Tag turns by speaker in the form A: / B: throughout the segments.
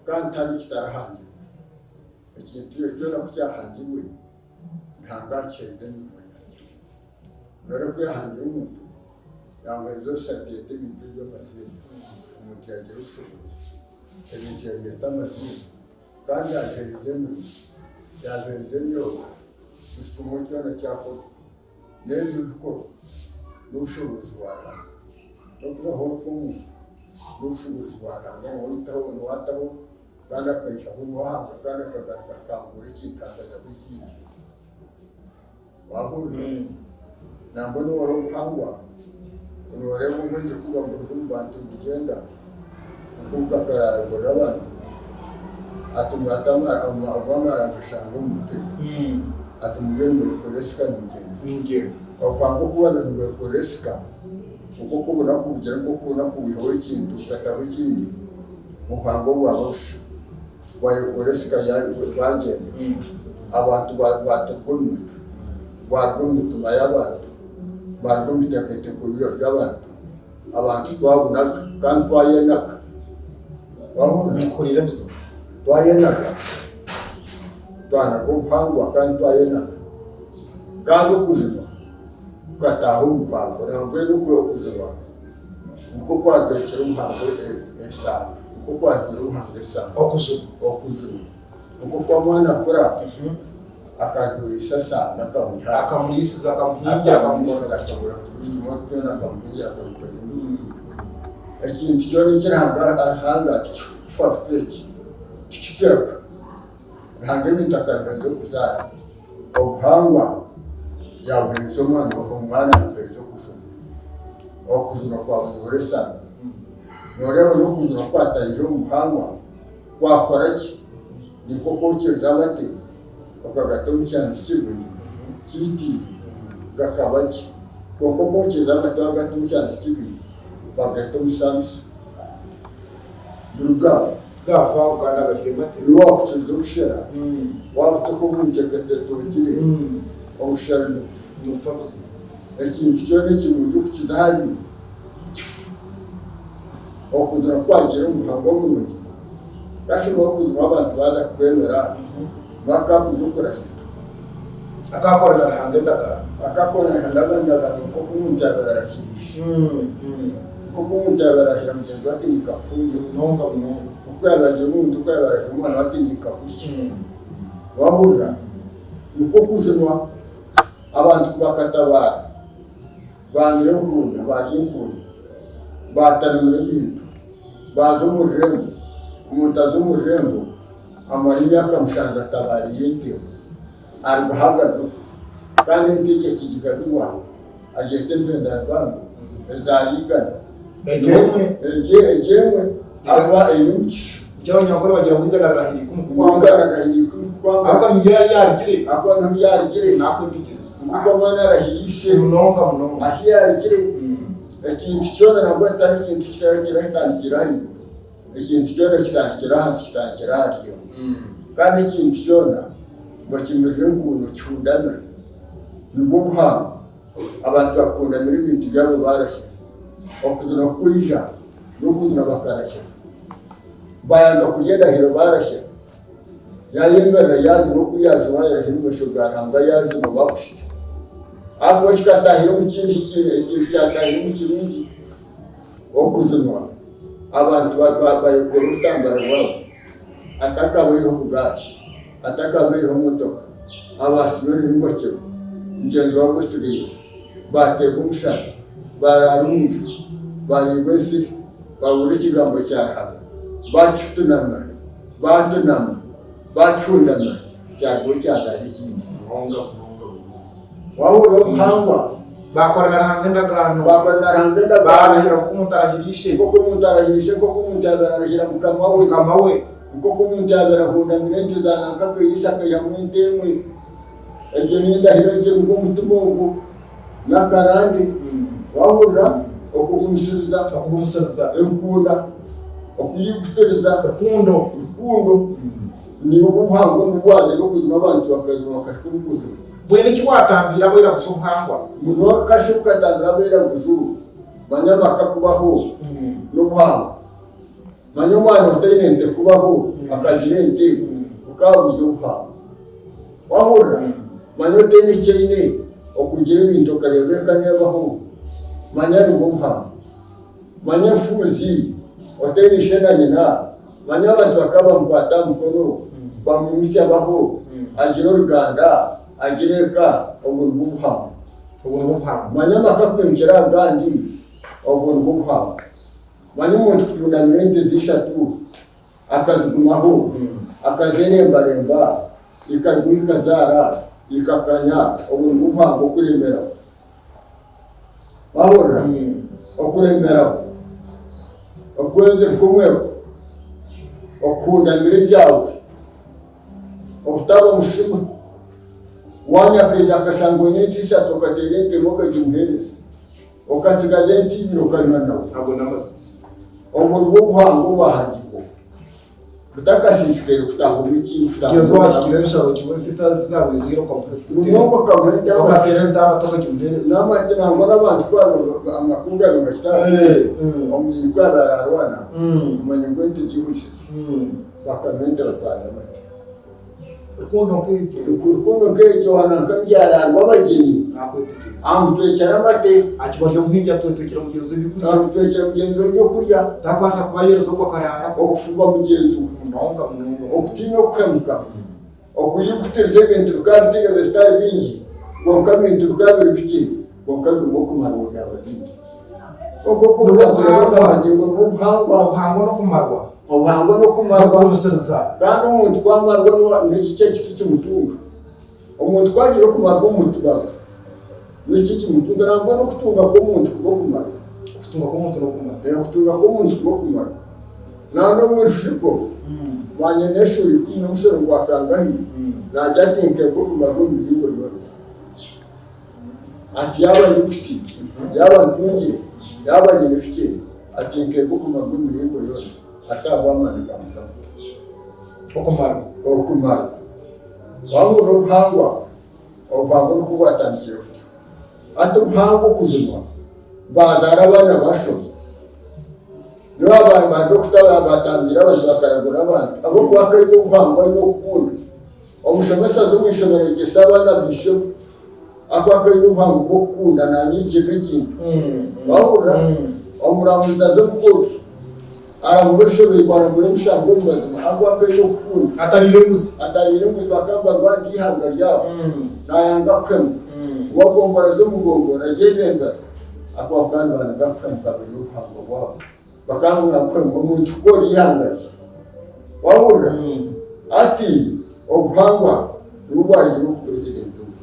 A: Kandi tihariho ekitarahangirwe. Ekintu kyona ku kyahangirwe, Ruhanga akiheereza emirimo yaakyo. Noreeba ku yaahangire omuntu, yaamuheereza orushagyeeta ebintu ebi amaziina, omuntu yaagira obushoboorozi, ebintu yaabyeta amaziina, kandi yaabiheereza emirimo, yaabiheereza emyoga, buri kimwe kyona kyakorwa. N'ebyo bikorwa n'obushoboorozi bwa Ruhanga. N'okubaho kw'omuntu n'obushoboorozi bwa Ruhanga, niwe oitaho, niwe ataho kandi akaihaho Ruhanga kandi akagaruka akangura ekintu akazaho ekindi. Waahurira? Nangwa n'obu orikuhangwa, nooreeba obwengye kuba buri omu bantu nibugyenda nk'oku akaraaragurira abantu, ati mwate obwamara agashanga omu mutwe, ati muriyo nimwekorera esika nimugyenda. Okuhangwa oku baabaire nibwekorera esika, nk'oku obunaku bugira nk'oku obunaku bwihaho ekintu bukataho ekindi, obuhangwa bwaba busha. Bwayekora esika bwagyenda, abantu baaturwa omu mitwe, bwaruga omu mitima y'abantu, bwaruga omu biteekateeko by'abantu, abantu twabunaga kandi twayenaga.
B: Nkuhuriire buzima.
A: Twayenaga, twanaga obuhangwa kandi twayenaga. Kandi okujunwa kukataaha omu buhangwa, nambwenu okujunwa Nikwo kwateekire omuhanga esanga. Nikwo kwateire omuhanga esanga.
B: Okujunwa.
A: Okujunwa. Nikwo kwa mwana akura akariisa esanga akamwiha.
B: Akamuriisiza akamuhingira
A: akamukora buri kimwe kyona akamuhingira akamukorera emirimo. Ekintu kyona eki Ruhanga ahanga tikikufa eki tikicweka. Ruhanga ebintu akabiheereza okuzaara. Obuhangwa yaabuheereza omwana, omwana yaabuheereza okujunwa. Okujunwa kwabuzibura esaano. Nooreeba n'okujunwa ku kwatahire omu buhangwa kwakora ki? Nikwo kwokyeza amate okagata omu kyanzi kirungi kiitiire gakaba gye. Kwonka okwokyeza amate wagata omu kyanzi kibi bageeta omusaamisa. Buri gaafa.
B: Gaafa kandi agarya amate.
A: Niwe waakukiriza obushera, waabuteeka omu nkyeka etoogire, obushera nibufa.
B: Nibufa buzima.
A: Ekintu kyona ekirungi okukiza ahari kifu. Okuzima ku kwagiire omu buhangwa burungi, kashuba okuzima abantu baaza kukwemera, bakaakuza okurahira.
B: Akaakora na Ruhanga endagaano.
A: Akaakora na Ruhanga endagaano nk'oku omuntu yaabaire arahiriire. Nk'oku omuntu yaabaire arahira mugyenzi we ati ninkakuhungira.
B: Munonga munonga.
A: Nk'oku yaabaire agira omuntu oku yaabaire arahira omwana we ati ninkakurya. Waahurira? Nikwo kujunwa. Abantu ku bakatabaara, baamira enkuuno, baarya enkuuno, baatanamura ebintu, baaza omu rurembo. Omuntu aza omu rurembo amara emyaka mushanju atabaariire ente emwe, arugaho agaruka. Kandi ente egyo ekigigabirwa agyeta empenda-rugambo ezaara igana.
B: Egyo emwe?
A: Egyo emwe ahakuba eine omugisha.
B: Nikyo abanyankore bagira ngu igana rirahiriika omu kukwangara.
A: Ngu igana rirahiriika omu kukwangara.
B: Ahakuba niho ryarugire.
A: Ahakuba niho ryarugire.
B: Nakwetegyereza.
A: Nk'oku omwana arahira ishe.
B: Munonga munonga.
A: Ahu yarugire. Ekintu kyona nabwo hatari kintu kiratandikira ahaiguru. Ekintu kyona kitandikira ahansi kitandikira ahari emwe. Kandi ekintu kyona bakimirira enkuuno kihundamira. Nibwo buhango. Abantu bakundamira ebintu byabo barahira. Okujuna kukwija n'okujuna bakarahira. Bayanga kurya endahiro barahira. Yayemerera yaazima oku yaazima yarahira omu maisho ga Ruhanga yaazima bakuhitsya. Ahakuba kikatahira omu kindi ekintu kyatahira omu kirungi okujunwa abantu bayekora obutambara bwabo hatakabaireho bugaari, hatakabaireho motoka, abaasibe nibakirwa mugyenzi waabo otsigaire baateerwa omushana, baaraara omu ishwa, baareebwa ensiri, baahurira ekigambo kya Ruhanga, baakitunamira, baatunama, baakihundamira, kyarugaho kyazaara ekindi. Waahurira obuhangwa.
B: Baakora na Ruhanga endagaano.
A: Baakora na Ruhanga endagaano.
B: Baarahira nk'oku omuntu arahira ishe.
A: Nk'oku omuntu arahira ishe, nk'oku omuntu yaabaire arahira mukama we.
B: Mukama we.
A: Nk'oku omuntu yaabaire ahundamira ente za nanka akairiisa akaihamu ente emwe. Egyo n'endahiro egyo nigwo omutima ogwo n'akarande. Waahurira? Okugumisiriza.
B: Okugumisiriza.
A: Enkunda. Okuyigutiriza.
B: Rukundo.
A: Rukundo. Nibwo obuhangwa obu bwazaire okuzima abantu bakazima bakahika omu kuzima.
B: Mbwenu eki watambiire abairaguju obuhangwa?
A: Munonga kashi okatambira abairaguju manya amaka kubaho n'obuhangwa. Manya omwana otaine nte kubaho akagira ente bukaba buri obuhangwa. Wahurira? Manya otaine eki aine okugira ebintu okareeba eka neebaho manya nibwo buhangwa. Manya enfuuzi otaine ishe na nyina manya abantu bakaba bamukwata aha mukono bamwimutsya abaho agira oruganda agira eka obwo nibwo buhangwa. Manya amaka kwimukira aha gandi obwo nibwo buhangwa. Manya omuntu kutundamira ente ze ishatu akazigumaho, akazerembaremba, ikarugaho ikazaara, ikakanya, obwo nibwo buhangwa okuremeraho. Wahurira? Okuremeraho, okwezirika omweko, okuhundamira ebyawe, obutaba mushuma. Waaba akaija akashanga oine ente ishatu okateera ente emwe okagimuheereza. Okatsigaza ente ibiri okanywa nawe.
B: Ago n'amazima.
A: Obwo nibwo buhangwa obwahangirweho butakasiisikaire kutaaha omu ekindi kutaaha
B: Kugeza
A: omu
B: wakigira ensharo kimwe ente tizaaweziire okamuha
A: Munonga okamuha ente amate.
B: Okateera ente amate okagimuheereza.
A: N'amate nangwa n'abantu ku baabaire amakuru gaabaire nigakitaaha omunyonyi ku yaabaire ararwana omwanya gw'ente ziihwisize bakamuha ente batwara amate.
B: Rukundo nk'egyo.
A: Rukundo nk'egyo hanu nka ndyaraarwa abagyenyi.
B: Nakwetegyereza.
A: Amutwekyera amate.
B: Akiba ari omuhingi atwekyera mugyenzi we ebyokurya.
A: Amutwekyera mugyenzi we ebyokurya.
B: Takubaasa kubaheereza ogwo akaraara.
A: Okufuba mugyenzi we.
B: Munonga munonga.
A: Okutiina okuhemuka. Okuyikutiriza ebintu bikaba bitaine bitari bingi kwonka ebintu bikaba biri bikye kwonka birimu okumarwa byaba bingi. Kwonka oku
B: Nibwo
A: orikureeba
B: buhangwa.
A: ngu nibwo buhangwa.
B: Obuhangwa n'okumarwa.
A: Obuhangwa n'okumarwa.
B: N'okugumisiriza.
A: Kandi omuntu ku amarwa niki ekiti kimutunga? Omuntu ku agira okumarwa omu mutima gwe, niki ekimutunga? Nangwa n'okutunga kw'omuntu kuba okumarwa.
B: Okutunga kw'omuntu n'okumarwa.
A: Okutunga kw'omuntu kuba okumarwa. Nangwa omuri Filipo, mwanya n'eshuura ikumi n'omushoro gwa kangahi, naagira ati, Nkeega okumarwa omu miringo yoona. Ati yaaba ndikusiiga, yaaba ntungire, yaaba nyine bikye, ati nkeega okumarwa omu miringo yoona, ati ahabw'amaani ga Mukama.
B: Okumarwa.
A: Okumarwa. Waahurira obuhangwa, obuhangwa nikwo bwatandikire butyo. Hati obuhangwa okujunwa, baazaara abaana baashoma. Nibo abantu ba dokita baatangiire abantu bakaragura abantu ahabw'okuba akaine obuhangwa aine okukunda. Omushomesa aza omu ishomero ayegyesa abaana ba ishebo ahakuba akaine obuhango bw'okukunda naanyiikirira ekintu. Waahurira? Omuramuzi aza omu kooti aramura oshobeirwe aramura emishango omu mazima ahakuba akaine okukunda.
B: Atariire enguzi.
A: Atariire enguzi bakaba nibarwanira eihanga ryabo. Naayanga kuhemuka. Wagombora aza omu gombora agyebembera ahakuba bakaba nibanga kuhemuka baine obuhangwa bwabo. Bakanga ngu kuhemuka omuntu kukora eihanga rye. Wahurira? Hati obuhangwa nibwo bwarugire oku purezidenti ogu.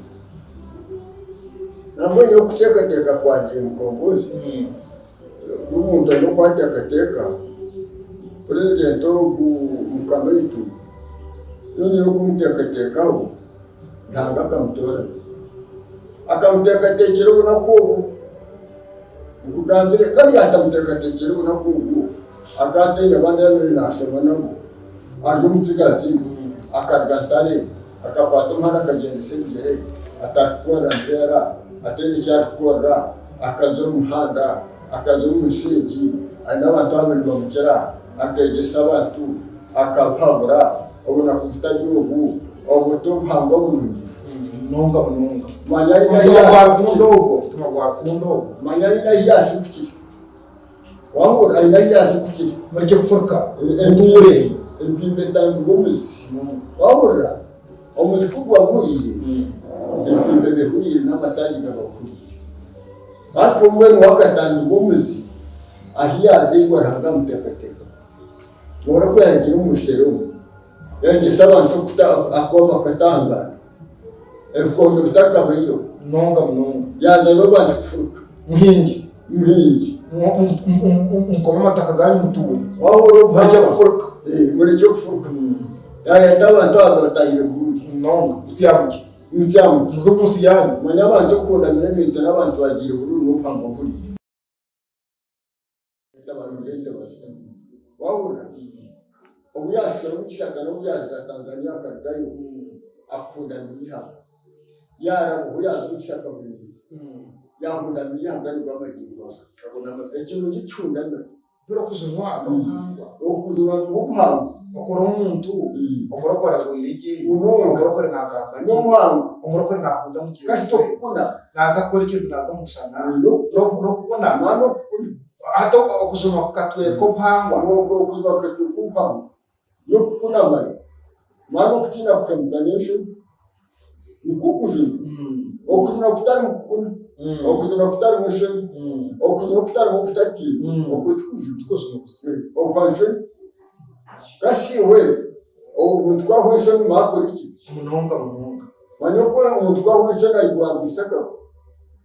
A: Nambwenu nyowe okuteekateeka kwangye Mukombozi, buri muntu aine oku ateekateeka, purezidenti ogu mukama waitu, nyowe nyine oku muteekateekaho, Ruhanga akamutoorana. Akamuteekateekyera obunaku obu. Nkugambire, kandi yaatamuteekateekyera obunaku obu, akaba ataine bandi abu yaabaire naashoma nabo, ari omutsigazi, akaruga Ntare, akakwata omuhanda akagyendesa ebigyere, atarikukorera mpeera, ataine eki arikukorera, akaza omu muhanda, akaza omu nsi egi, aine abantu abu nibamukira, akeegyesa abantu, akabuhabura, obunaku butari obu, obwo t'obuhangwa burungi?
B: Munonga munonga.
A: Manya aine ahu
B: Omutima gwa
A: yaasibukire.
B: rukundo ogwo, omutima gwa rukundo ogwo.
A: Manya aine ahu yaasibukire. Wahurira aine ahu yaasibukire.
B: Murekye kufuruka, mutuure.
A: Empimbi etangirwe omuzi.
B: Munonga.
A: Wahurira omuzi ku guba guhuriire, empimbi eba ehuriire n'amataagi gaba gahuriire. Hati mbwenu we akatangirwa omuzi ahu yaazairwe Ruhanga amuteekateekaho. Noora ku yaagiire omu rushere omwo, yayegyesa abantu okuta akooma akatangaara. Ebikondo bitakabaireho.
B: Munonga munonga.
A: Yaaza n'obu kufuruka.
B: Muhingi.
A: Muhingi.
B: Mukome amataka ganyu mutuure.
A: Wahurira obuhangwa.
B: Murekye kufuruka.
A: Murekye kufuruka. Yaayeta abantu aba batahire burundi.
B: Munonga. Mutsyamuke.
A: Mutsyamuke.
B: Muze omu nsi yanyu.
A: Manya abantu okukundamira ebintu n'abantu bagiire burundi n'obuhangwa buhuriire. Wahurira? Obu yaashusha omu kishaka n'obu yaaza Tanzania akarugayo akahundamira eihanga. Yaarabaho yaaza omu kishaka Burengyezi yaahundamira eihanga nigwo amagingo aga. Ekirungi kihundamira.
B: Buri okujunwa n'obuhangwa.
A: Okujunwa n'obuhangwa.
B: Okora omuntu omurokore ajwaire gye,
A: Munonga.
B: Omurokore nagamba gye,
A: N'obuhangwa.
B: Omurokore nakunda mugyenzi
A: Kasita
B: we,
A: okukuna.
B: Naza kukora ekintu naza omu mushana, n'okukuna.
A: N'okukuna.
B: Hati okujunwa kukatweka obuhangwa.
A: Okujunwa kukatweka obuhangwa. N'okukuna manya. Manya okutiina kuhemuka n'enshoni. Nikwo kujunwa. Okujunwa kutarimu kukuna, okujunwa kutarimu enshoni, okujunwa okutarimu okutatiina, okwo tikujunwa.
B: Tikujunwa busya.
A: Okwa nshoni. Kasi iwe omuntu ku ahwa enshoni mwakora ki?
B: Munonga munonga.
A: Manya oku omuntu ku ahwa enshoni aigwagwisa akagwa.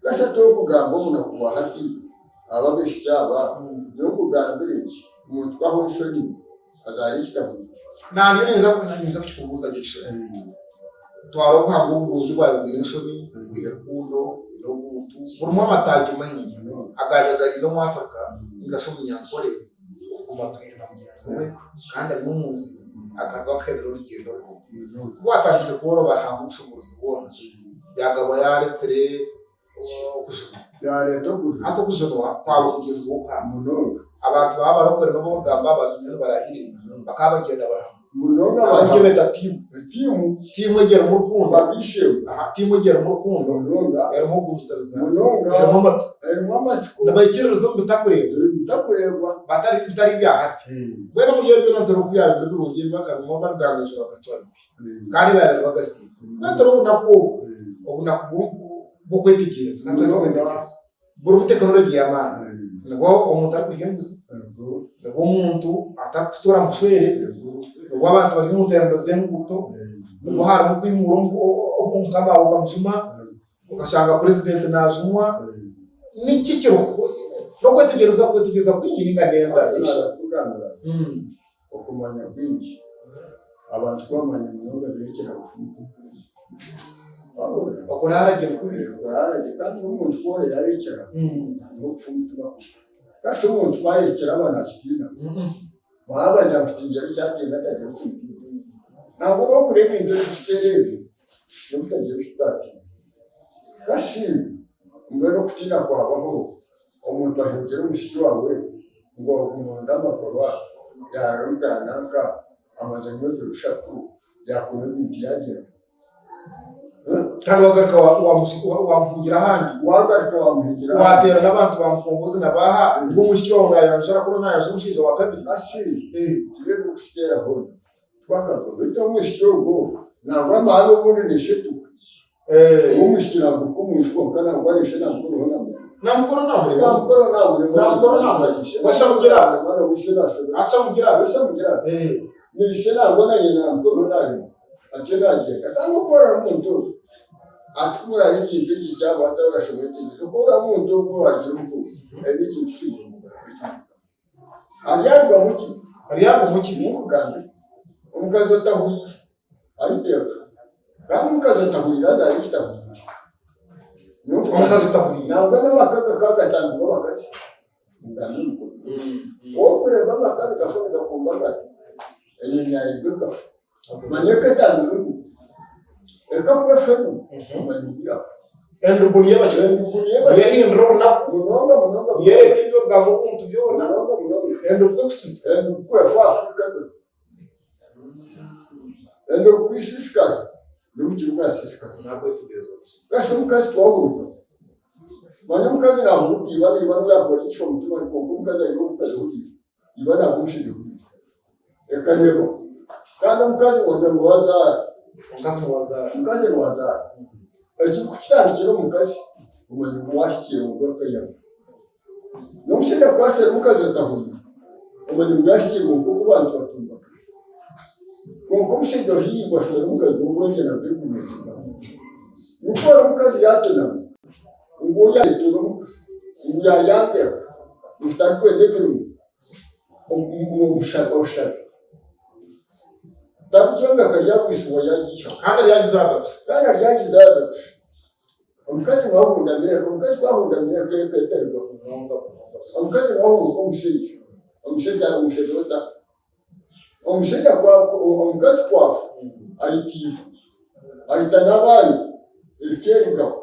A: Kasi hati orikugamba omunaku wa hati, aba abaishiki aba, nyowe nkugambire omuntu ku ahwa enshoni azaara ekitabo.
B: Nanye ninza kukikubuuza Jackson. Twara obuhangwa oburungi bwawe bwine enshoni, bwine rukundo, bwine obuntu, burimu amataagi maingi agaabaire gari omu Africa ninga shi omunyankore okuguma atwire na mugyenzi we kandi ari omu nsi akaruga akahendera orugyendo rurungi. Ku baatandikire kworoba Ruhanga obushoboorozi bwona, yaagaba yaaretsire okujunwa.
A: Yaareeta okujunwa.
B: Hati okujunwa kwaba omugyenzi w'obuhangwa.
A: Munonga.
B: Abantu baaba barokore n'obu orikugamba abazimire nibarahire, bakaba bagyenda bari hamwe.
A: Munonga
B: bari
A: bari
B: Nikyo
A: hamwe.
B: beeta tiimu.
A: Tiimu.
B: Tiimu egyo erimu rukundo.
A: Babishewe.
B: Aha, tiimu egyo erimu rukundo.
A: Munonga.
B: Erimu okugumisiriza.
A: Munonga.
B: Erimu amatsiko.
A: Erimu amatsiko.
B: Nibaikiririza omu bitakureebwa.
A: Ebitakureebwa.
B: Batari bitari bya hati. Mbwenu omuri ebyo byona nitureeba oku byabaire biri birungi ebimwe barigamba enjura bakacwa bibi. Kandi baabaire bagasiima. Mbwenu turi obunaku obu, obunaku bw'okwetegyereza, ka twete okwetegyereza, burimu tekinologi y'amaani. Nibwo omuntu arikurya enguzi, nibwo omuntu atarikutuura mushwere, nibwo abantu bari omu nteerano z'enguuto, nibwo harimu kwimuura omukama waawe okamujuma, okashanga purezidenti naajumwa. Niki ekiriho? N'okwetegyereza kwetegyereza kwingi nainga n'enda.
A: Okumanya kwingi. Abantu ku bamanya munonga beekyera bufumu. Wahurira?
B: Okuraara gye nikubi.
A: Okuraara gye kandi n'omuntu ku oraabe yayekyera, n'okufa omutima kubi. Kasi omuntu ku ayekyera aba naakitiina? Waaba agira ngu tingira eki atiina atagira eki ntiina. Nangwa obu orikureeba ebintu ebirikukiteera ebyo, n'obutagira eki tutaatiina. Kasi mbwenu okutiina kwabaho, Omuntu ahengire omwishiki waawe ngu omuronde amagoba, yaarara omu ka nanka, amaze anywa ebiro bishatu, yaakora ebintu yaagyenda.
B: Kandi wagaruka wamuhingira ahandi.
A: Wagaruka wamuhingira ahandi.
B: Wateera n'abantu ba Mukombozi na baaha ngu omwishiki waawe nayanjura kunu nayanjura omushaija wa kabiri.
A: Kasi tibyo ebirikukiteera hoona. Twakagwa. Beitu omwishiki ogwo nangwa amaani obundi naishe tuwe. Omwishiki naaguruka omu nju kwonka nangwa naishe namukoraho namurema.
B: Namukora namurema.
A: Namukora namurema.
B: Namukora namurema. Washamugira ati.
A: Mwana w'ishe naashobera.
B: Achamugira ati.
A: Washamugira ati. Naishe nangwa na nyina namukoraho narema. Atyo naagyenda. Kandi okuhurira omuntu ogwo ati ku muraabe ekintu eki kyabaho atarashoma etegyereze. Okuhurira omuntu ogwo owarugiire omu aine ekintu kiri omu Aryarugamu ki?
B: Aryarugamu ki?
A: Nkugambire, omukazi otahuriire aiteeka, kandi omukazi otahuriire azaara ekitahuriire.
B: Omukazi otahuriire.
A: Nangwa n'amaka gakaba gatambirwa abakazi. Ngambire omukono. Orikureeba amaka nigafa nigakumbagara, enyonyi yaayigwa ekafa. Manya eka etambirwe endugu. Eka ku efa endugu, omanya ogu yaafa.
B: Endugu niyo eba ki?
A: Endugu niyo eba
B: Niyo ehindura obunaku.
A: Munonga munonga.
B: Niyo ereeta eby'orugambo omuntu byona.
A: Munonga munonga.
B: Endugu ku ekusiisikara.
A: Endugu ku efa Afrika be. Endugu ku esiisikara, n'omukiri gwasiisikara.
B: Nakwetegyereza obuzibu.
A: Kasi omukazi twahuruka. Manya omukazi naahuruka iba iba niwe yaakora ekisha omutima kwonka omukazi ari omukazi ohuriire. Iba nabwo omushaija ohuriire. Ekareeba. Kandi omukazi orwe niwe azaara.
B: Omukazi niwe azaara.
A: Omukazi niwe azaara. Ekirikukitandikira omu mukazi, omanya ngu waahikire ngu akayafa. N'omushaija ku ashwera omukazi otahuriire, omanya ngu yaahikirwe nk'oku abantu batunga. Kwonka omushaija ohiirwe ashwera omukazi w'obwengye na Baiburi neekigamba. Nikwo ori omukazi yaatonama, ngu oyo ayetuura omuka, ngu yaayambeka, ngu tarikwenda ebirungo. Oshabe. Tarikyombeka aryagwisibwa yaagiihaho.
B: Kandi aryagizaarira busha.
A: Kandi aryagizaarira busha. Omukazi nawe ahundamira eka. Omukazi ku ahundamira eka, eka etarigwaho. Omukazi nawe ahunduka omushaija. Omushaija omushaija we tafa. Omushaija ku omukazi ku afa, aita iba, aita n'abaana, eka erugaho.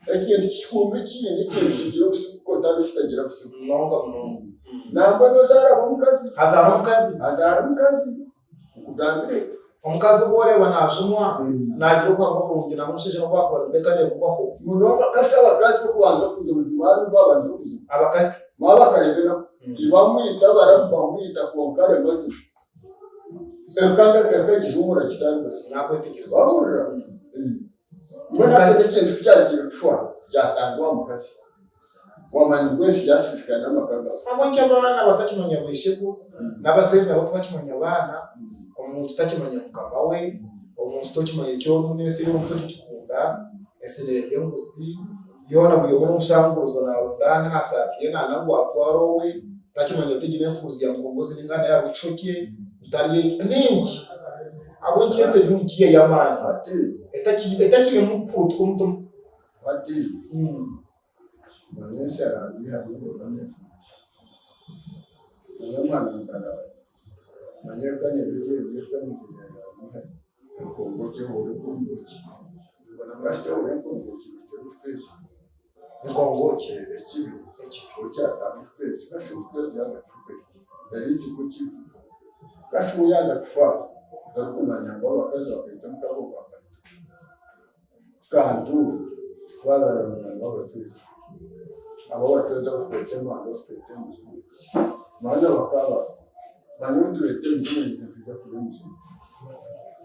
A: Ekintu kihumba ekindi, ekintu kigira obusigo kotari ekitagira busigo.
B: Munonga munonga.
A: Nangwa n'ozaara omukazi.
B: Azaara omukazi.
A: Azaara omukazi. Nkugambire.
B: Omukazi obu oreeba naajunwa, naagira obuhangwa burungi nangwa omushaija n'obu akuba nibwo eka neegumaho.
A: Munonga kasi abakazi okubanza kuza omu babanza kuza.
B: Abakazi.
A: Mwaba akareeba enaku. Tibamwita baramu bamwita kwonka arema gye. Eka eka ekijuumura kitandika.
B: Naakwetegyereza.
A: Wahurira? Mbwenu hati ekintu ku kyagiire kufa kyatangwa aha mukazi. Wamanya ngu ensi yasiisikara n'amaka gaawe.
B: Ahabw'enki abaana batakimanya baishebo, n'abazaire nabo tibakimanya baana, omuntu takimanya mukama we, omuntu tokimanya eki orimu n'ensi ei orimu togikunda, ensi neerya enguzi, yoona buri omwe n'omushanguruzo naarundaana aha saati ye naana ngu atware owe, takimanya ati egi n'enfuuzi ya Mukombozi nainga nayo harimu ekishokye, ntari egi, ningi. Ahabw'enki ensi eri omu giya y'amaani etakiinemu kuhuutuka omutima?
A: Hati manya ensi yarandiiha manya omwana mukarara manya eka nyabiri eka mugyere yarandiiha enkongoki ehura enkongoki kasita ehura enkongoki
B: Enkongoki
A: ekibi okyatanga obushwezi kasha obushwezi yaaza kufa eriitsirwe ekibi kasha we yaaza kufa torikumanya ngu abakazi bakaita omukago gwa kare kantu twaba ngu abashwezi abo abashwezi abu tweta emanda abu tweta emizimu manya bakaba manya obu tureeta emizimu naitwe nitwija kuba emizimu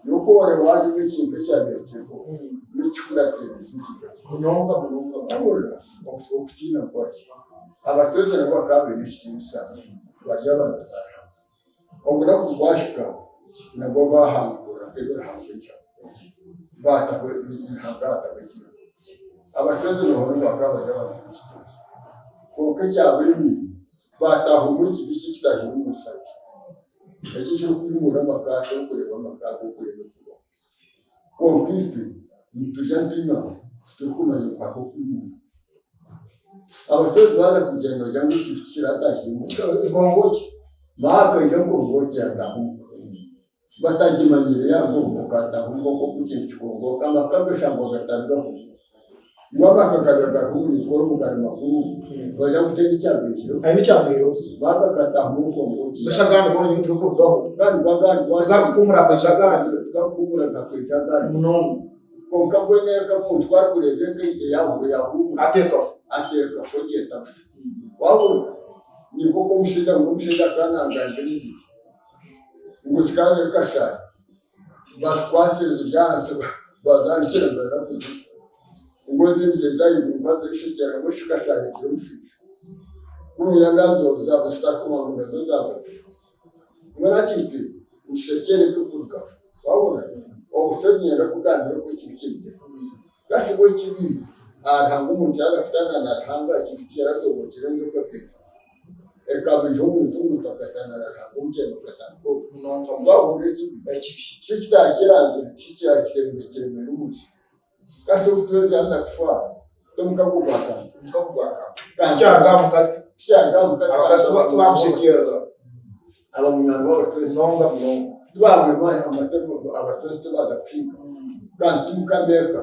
A: nyowe ku oreba waagira ekintu ekyabaire kiriho nikikuratira nikiija
B: Munonga munonga.
A: Wahurira okutiina nkora abashwezi nabo bakaba baine ekitiinisa bari abantu ba Ruhanga Obunaku bwahika nabwo baahangura nk'ebirihangwa enkya, baataho eihanga haataho ekindi. Abacwezi nabo bakaba bari abantu b'ekitiinisa. Kwonka ekyabaine baataaha omu ekibi eki ekitaahire omu nshaki, eki ekirikwimura amaka ekirikureeba amaka ag'okureeba ebirikubaho. Kwonka itwe niturya nitunywa titurikumanya ngu hariho okwimura. Abacwezi baaza kugira nibagira ngu ekintu tikirataahiremu.
B: Enkongoki.
A: Baakaija enkongoki yaataaha omuka. Batagimanyire yaakongoka ataaha omuka nk'oku ekintu kikongoka amaka gashangwa gatarigaho. Ngu amaka gaba gariho buri nkoro gari makuru nibagira ngu tihaine ekyagaihireho.
B: Haine ekyagaihireho buzima.
A: Baaza gataahamu enkongoki.
B: Busha agandi goona nyowe tigarikurugaho.
A: Agandi go agandi
B: Tigarikuhuumura akaija agandi.
A: Tigarikuhuumura gakaija agandi.
B: Munonga.
A: Kwonka mbwenu eka omuntu ku arikureeba eka eyahuumura
B: Ateekaho.
A: ateekaho ogyeta busha. Waahurira? Ni nk'oku omushaija ngu omushaija akaba nangambira engiri ngu zikaba ziri kashaaha bazikwatire ziri ahansi bazaanikire nibenda kuzirya. Ngu ezindi ziri ahaiguru bazishekyera ngu shi kashaaha egire omushaija. Kuriya nazo zaaba zitarikumanya ngu nazo zaaza kufa. Mbwenu hati itwe nitushekyera ebirikurugaho wahurira obusyo niinyenda kukugambira oku ekibi kyaizire. Kasi bwo ekibi aha Ruhanga omuntu yaaza kutaana na Ruhanga ekintu tikirasobookire enjoka ekaija ekabaija omuntu omuntu akataana na Ruhanga omukyeno gukatandika obwo. Wahurira ekibi
B: Ekibi.
A: Kyo kitaakiranzire tikikiremire omu nsi. Kasi obu yaaza kufa tomukago gwa kanda.
B: Omukago gwa kanda. Tikyaruga aha mukazi.
A: Tikyaruga aha mukazi.
B: Abakazi tibamushekyerera.
A: Aba munywani w'abashwezi.
B: Munonga munonga.
A: Tibamwima amate abashwezi tibaza kuhiga. Kandi timukama eka.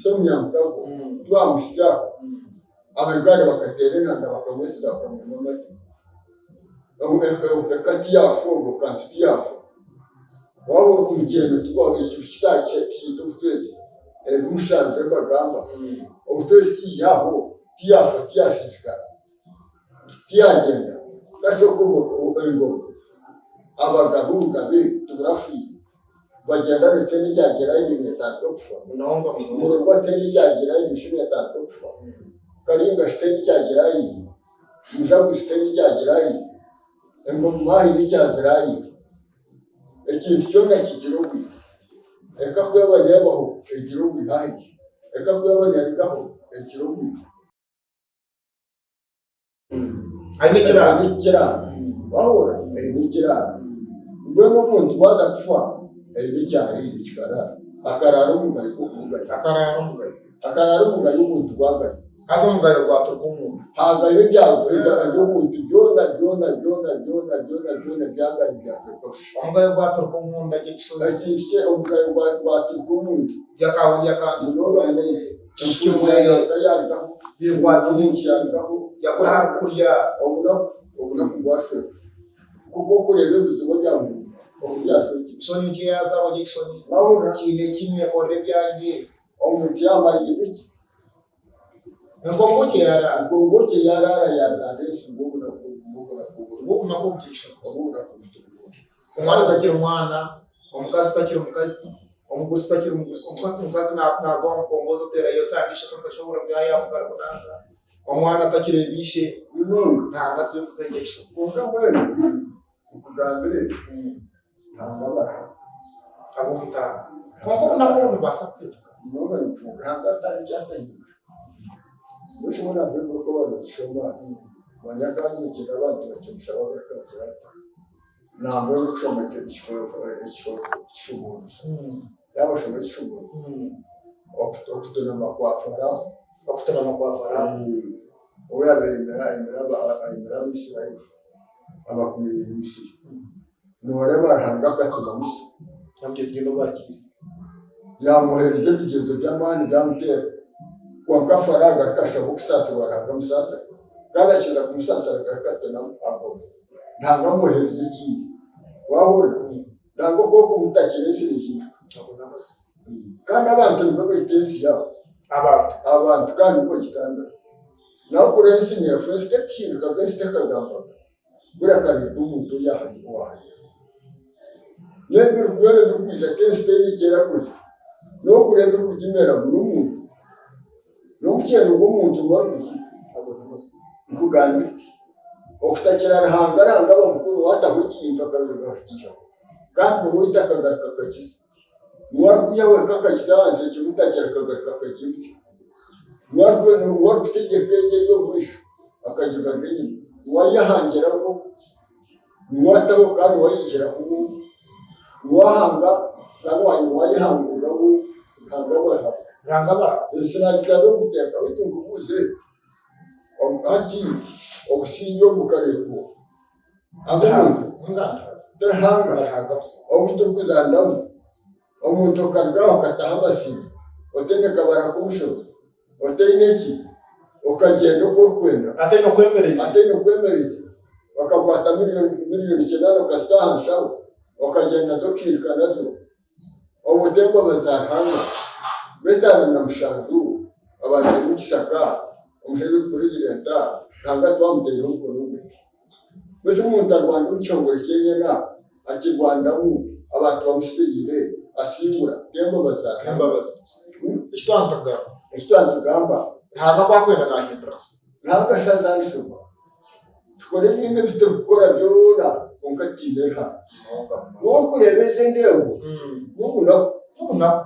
A: Tomunyamukago. Tibamuhitsyaho. Abaiganda bakateera enanga bakamwesiga bakamwima amate. Eka tiyafa obwo kandi tiyafa. Wahurira omukyeno ekibi tikiita obushwezi ebi mushanzire nibagamba obushwezi tiyaho tiyafa tiyasiisikara tiyagyenda kasi engoma abagabe obugabe tiburafiire bagyenda ngu tihaine ekyagira ahi neetandika kufa Murorwa tihaine ekyagira ahi neetandika kufa Karinga shi tihaine ekyagira ahi Mujaguzi tihaine ekyagira ahi Engoma haine ekyazire ahi. Ekintu kyona kigira obwire. Eka ku yaaba neebaho egira obwire ahu eri. Eka ku yaaba neerugaho egira obwire.
B: Aine ekiraaro.
A: Aine ekiraaro. Waahurira? Aine ekiraaro. Mbwenu omuntu waaza kufa aine eki ariire kikaraara. Akaraara omugayo gw'okurugayo.
B: Akaraara omugayo.
A: Akaraara omugayo omuntu gwagayo.
B: Haza omugayo gwaturuka omunda.
A: Hagayo eby'obuntu byona byona byona byona byona byona byagayo byaturuka busha.
B: Omugayo gwaturuka omunda gy'ekishozi.
A: Ekintu kye omugayo gwaturuka omunda.
B: Byakahurya kandi
A: Enfuuzi yarugaho,
B: Byekwatire.
A: omuntu yarugaho,
B: Yakora aha kurya.
A: obunaku. Obunaku bwashweka. Nk'oku orikureeba ebizibu ebya Muhumba oku byashwekire.
B: Ekishushani nk'eyazaarwa ry'ekishushani
A: Wahurira?
B: kiine kimwe korera ebyangye.
A: Omuntu yaamariirira ki?
B: Enkongoki yaaraara.
A: Enkongoki yaaraara yaaraara ensi ngu obunaku obunaku
B: Obunaku obu bw'ekishushani.
A: Obunaku buturiho.
B: Omwana takiri mwana, omukazi takiri mukazi, omugurusi takiri mugurusi, omukazi naaza owa mukombozi oteerayo osanga ishe akashobora bwayambuka arikunanka, omwana takireeba ishe,
A: Munonga.
B: Ruhanga turiyo tuza ekishushani.
A: Kwonka mbwenu nkugambire Ruhanga abaraha.
B: Ab'omutaano. Kwonka obunaku obu nibubaasa kuhinduka.
A: Munonga nituhurira Ruhanga atari ekyatahindura. Mbwenu shi mbwenu Baiburi ku oba noogishoma, manya akaazokyera abantu bakimushaba agaruka agira ati, nambwenu orikushoma ekishubuurizo, yaaba oshoma ekishubuurizo, okutunama kwa Faraaho.
B: Okutunama kwa Faraaho.
A: Obu yaabaire ayimire Abaisiraeli abakumiire Misiri. Nooreeba Ruhanga akatuma Musa.
B: Yaamugira ati, Gyenda obakiire.
A: Yaamuheereza ebigyezo by'amaani byamuteera. Kwonka Faraaho agaruka ashaba okusaasirwa Ruhanga amusaasira. Kandi akiza kumusaasira agaruka atenamu agoma. Ruhanga amuheereza ekindi. Waahurira? Ruhanga oku orikumutakira ensi neehinduka.
B: Ago n'amazima.
A: Kandi abantu nibo baita ensi yaabo.
B: Abantu.
A: Abantu kandi nibo bagitambira. Nawe kuri ensi neefa, ensi tekuhindukaga, ensi tekagambaga. Buri akareeta omuntu owahanyira. N'ebiro byona ebirikwija tensi teine eki erakoze. N'okureeba ebirikugimeramu n'omuntu. N'omukyeno gw'omuntu niwe arikugiita. Nkugambire ki? Okutakira Ruhanga, Ruhanga aba mukuru waataho ekintu akaruga akakiihaho. Kandi niwe oita akagaruka akakiza. Niwe arikwiha wenka akakita ahansi ekimutakira akagaruka akagimuta. Niwe arikutegyeka egyo eri omu maisho akagigarura enyima. Niwe ayehangiraho, niwe ataho kandi niwe ayihiraho. Niwe ahanga kandi niwe ayehanguriraho. Ruhanga aba ariho.
B: Ruhanga aba ariho.
A: Ensi naagigaba obuteeka beitu nkubuuze hati obusingye obu bukareetwa oha? Ahabw'omuntu? Ti Ruhanga. Obu turikuzandamu Omuntu okaruga aho okataha amasimu, otaine kabara k'omushoro, otaine ki, okagyenda oku orikwenda,
B: Ataine okwemereza.
A: ataine okwemereza, bakakwata miriyoni kinaana okazita aha nshaho, okagyenda nazo okairuka nazo, obwo t'embabazi za Ruhanga? 57 abagiire omu kishaka, omushaija ogu purezidenti, Ruhanga twamutaireho omukono gwe. Beitu omuntu arwana omu kihongore kyenyena, akirwaniramu, abantu bamushutiriire, asingura, n'embabazi za Ruhanga.
B: N'embabazi gusa. Eki twaba nitugamba.
A: Eki twaba nitugamba.
B: Ruhanga ku akwenda naahindura.
A: Ruhanga ashazaanisibwa. Tukore ebintu ebi turikukora byona kwonka tutaine Ruhanga.
B: Munonga munonga.
A: N'okureeba ezi endeebo, n'obunaku.
B: N'obunaku.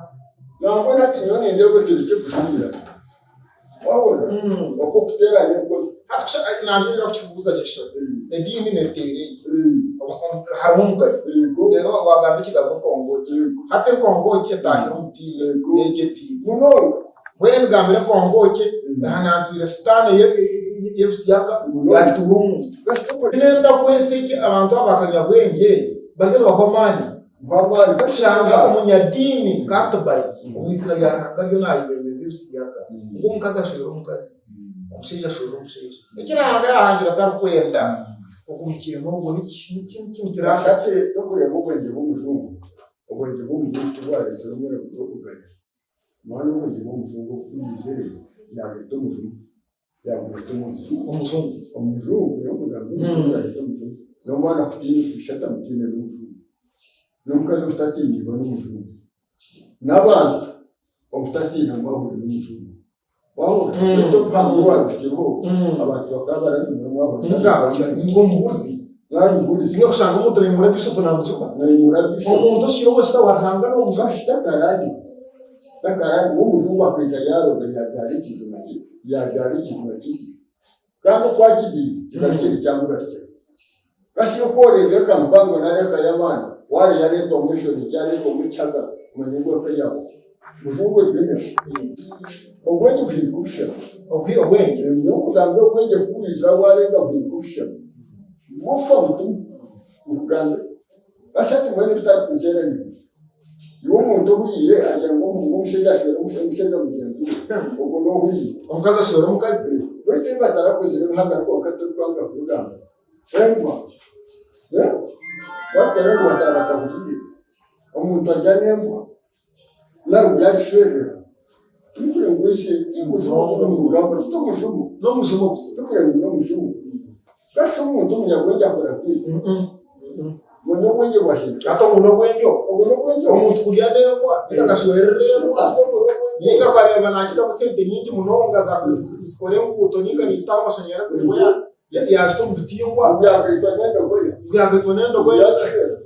A: Nangwa na hati nyowe nindeeba oturekye kujumirira. Wahurira? Oku okuteerana enkoni.
B: Hati kusha nangye nda kukikubuuza Jackson. Ediini neteera egi. Harimu omugayo. Reero wagamba ekigambo enkongoogye. Hati enkongoogye etaahire omu diini n'egi ediini.
A: Munonga.
B: Mbwenu emigambire enkongoogye ehanantwire sitaane y'ebisiyaga yaagituura omu nsi. Nenda ku ensi egi abantu aba bakanyabwengye bariyo nibahwa amaani. Kushanga omunyadiini nk'Atibari omu iziina rya Ruhanga ariyo naayebembeza ebisiyaga ngu omukazi ashwere omukazi, omushaija ashwere omushaija. Eki Ruhanga yaahangire atarikwenda ogwo mukyeno ogwo nikiraasa.
A: Hati torikureeba obwengye bw'omujungu, obwengye bw'omujungu tibwareetsire omweraguzi okuganya. Mani obwengye bw'omujungu obu bwizire yaareeta omujungu. Yaamureeta omu nju.
B: Omujungu.
A: Omujungu, nyowe nkugambira omujungu yaareeta omujungu. N'omwana kutiina ishe atamutiine n'omujungu. N'omukazi obutatiina iba n'omujungu. N'abantu obutatiina ngu bahurire n'omujungu. Waahurira? Beitu obuhango bwabihikirweho, abantu bakaba baranyumira mwahurira.
B: Ngu omuhurizi.
A: Mwari muhurizi.
B: Niiwe kushanga omuntu naimura bishopu naamujuma.
A: Naimura bishopu.
B: Omuntu oshukire omushita wa Ruhanga n'omujuma.
A: Kasita karani. Takarani w'omujungu akaija yaaroga yaabyara ekijuma ki, yaabyara ekijuma kiki. Kandi oku akibiire kikaba kiri ekyamugarukira. Kasha oku oreeba eka mpango nari eka y'amaani, waareeba yareetwamu enshoni nkye yareetwamu ekihaga, omanye ngu eka yaawe. Mujungu ori enyama. Obwengye buhinduka obushema.
B: Obwengye?
A: Nyowe nkugambire obwengye ku bwizire ahu waarenga buhinduka obushema. Bufa butunu. Nkugambire. Kasha ati mbwenu ebitarikunteera ahaiguru. Iwe omuntu ohuriire agira ngu omushaija ashwere omushaija mugyenzi we, ogwo n'ohuriire.
B: Omukazi ashwere omukazi.
A: Beitu ebi batarakozire bihagaro kwonka turikwanga kubigamba. Embwa Wateera embwa ataaba atahuriire. Omuntu arya n'embwa nari ngu yaagishwerera. Turikureba ngu ensi ti mujumo guri omu rugamba, ti omujumo.
B: N'omujumo busya.
A: Turikureba ngu n'omujumo. Kasha omuntu omunyabwengye akora ki? Mbwenu obwengye bwasheneka.
B: Hati obu n'obwengye obu?
A: Obwo n'obwengye obu.
B: Omuntu kurya n'embwa ninga akashwerera embwa
A: Hati obwo n'obwengye
B: ninga akareeba naakitamu sente nyingi munonga zikora enguuto ninga niitaho amashanyarazi nibwo yaazita omu bitiingwa.
A: Ngu yaagaitwa n'endogoya.
B: Ngu yaagaitwa n'endogoya.
A: Yaagishwera.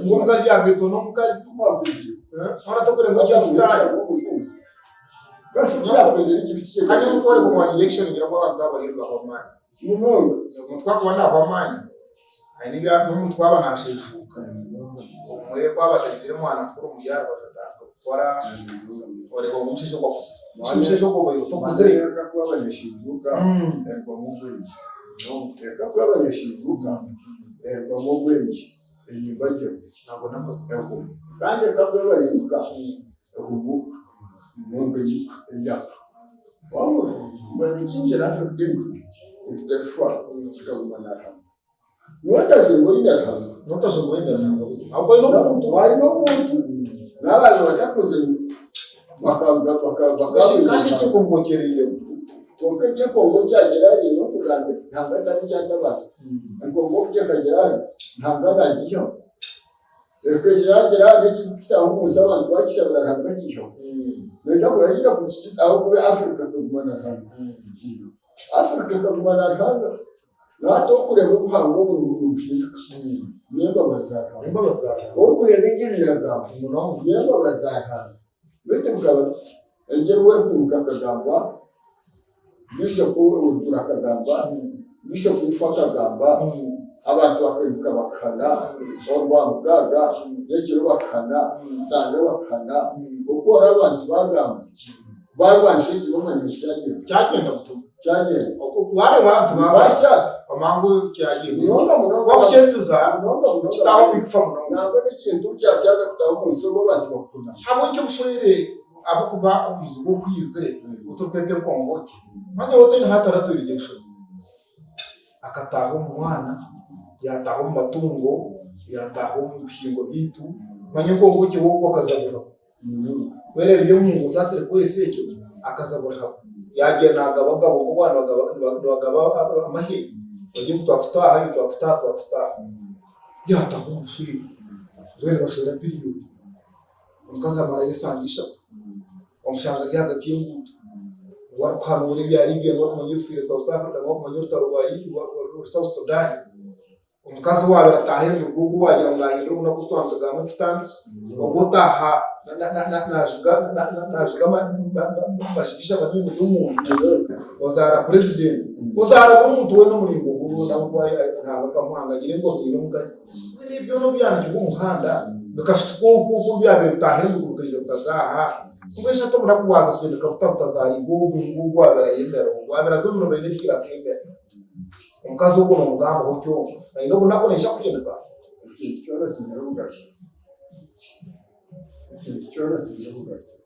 B: Ngu omukazi yaagaitwa n'omukazi. Hoona tokureeba ngu ekyo sitaane. Hati omu kworeka omwanya election ngira ngu abantu aba bariyo nibahwa amaani.
A: Munonga.
B: Omuntu ku arikuba naahwa amaani, aine ebi n'omuntu ku aba naashejuuka, obumwe ku aba atagizire mwana mukuru omuri aha rubaju atandika kukora, oreeba ngu omushaija ogwo akuzire. Shi omushaija ogwo obaire otokuzire.
A: Eka ku aba neeshejuuka erugwamu obwengye. Eka ku aba neeshejuuka erugwamu obwengye, erimba gye.
B: Ago n'amazima.
A: Kandi eka ku eba neimuka ehumuuka munonga eimuka eyaka. Wabura mbwenu ekindi Africa egi okuterifa tukaguma na Ruhanga. Niwe otazirwe oine Ruhanga.
B: Niwe otazirwe oine Ruhanga buzima. Ahabw'okuba oine obuntu.
A: Waine obuntu n'abantu batakozire bakaruga
B: Kashi eki enkongo okyereiremu.
A: Kwonka egi enkongo kyagira ari n'okugamba Ruhanga tari ekyatabaasa. Enkongo obu kyekagira ari Ruhanga nagiihaho. Yaagira ati, Ekirikukitaho omu nsi abantu baakishabira Ruhanga kiihaho. Noija kuba kukikiza ahabw'okuba Africa ekaguma na Ruhanga. Africa ekaguma na Ruhanga. Nahati orikureeba obuhangwa oburi nibuhinduka n'embabazi za Ruhanga.
B: N'embabazi za Ruhanga.
A: Orikureeba engiri neegamba n'embabazi za Ruhanga. Beitu bukaba engiri we erikwimuka akagamba, Bishop oruguru akagamba, Bishop ifu akagamba, abantu bakaimuka bakahana, orwamukaaga n'ekiro bakahana, Sande bakahana, oku ori abantu bagamba, barwanisa eki bamanya ngu kyagyenda.
B: Kyagyenda buzima.
A: Kyagyenda.
B: Wareeba abantu baba
A: Bakyata.
B: amangu kyagyenda.
A: Munonga munonga.
B: Wakukyetsuza
A: Munonga munonga.
B: kitaho bikufa munonga.
A: Nangwa n'ekintu kyakyaza kutaha omu nsi obu abantu bakukunda.
B: Habweki obushwere ahabw'okuba omuzigu okwizire ou turikweta enkongoki, manya we otaine hati aratwire enshobi. Akataaha omu mwana, yaataaha omu matungo, yaataaha omu bihingwa byaitu, manya enkongoki we ogwo akaza buraho. Mbwenu eriyo omu osaasire kukozesa ekyo, akaza buraho. Yaagyenda naagaba agabo nk'oku baaba nibagaba amahe, bagire ngu twakutaaha iwe twakutaaha twakutaaha. Yaataaha omu bushwere, mbwenu bashwera piriyodi. Omukazi amarayo esande ishatu, omushanga ari ahagati y'enguuto, niwe arikuhanuura ebya Libya, niwe arikumanya ebifiire South Africa, niwe arikumanya orutaro rwa South Sudan. Omukazi owaabaire ataaha endugu ogwo owaagira ngu naahindura obunaku obu twaba nitugamba nitutandika, ogwo otaaha naajuga amashigisha amatungo g'omuntu, ozaara purezidenti, ozaara buri muntu weena omuringo gwe nawe ogu Ruhanga akamuhanga agire ngu aine omukazi. Mbwenu ebyo byona obu byanikirwe omu muhanda bikashutuka okwo oku byabaire bitaaha endugu bikaija bikaza aha, mbwenu shi hati omunaku waaza kugyenda okabuta butazaariibwe ogwo ngu owaabaire ayemera ogwo, owaabaire aza omu mirimo aine ekiira akeemera. Omukazi ogwo noomugambaho ki ogwo? Aine obunaku naija kuhinduka?
A: Ekintu kyona kiine obugarukiro. Ekintu kyona kiine obugarukiro.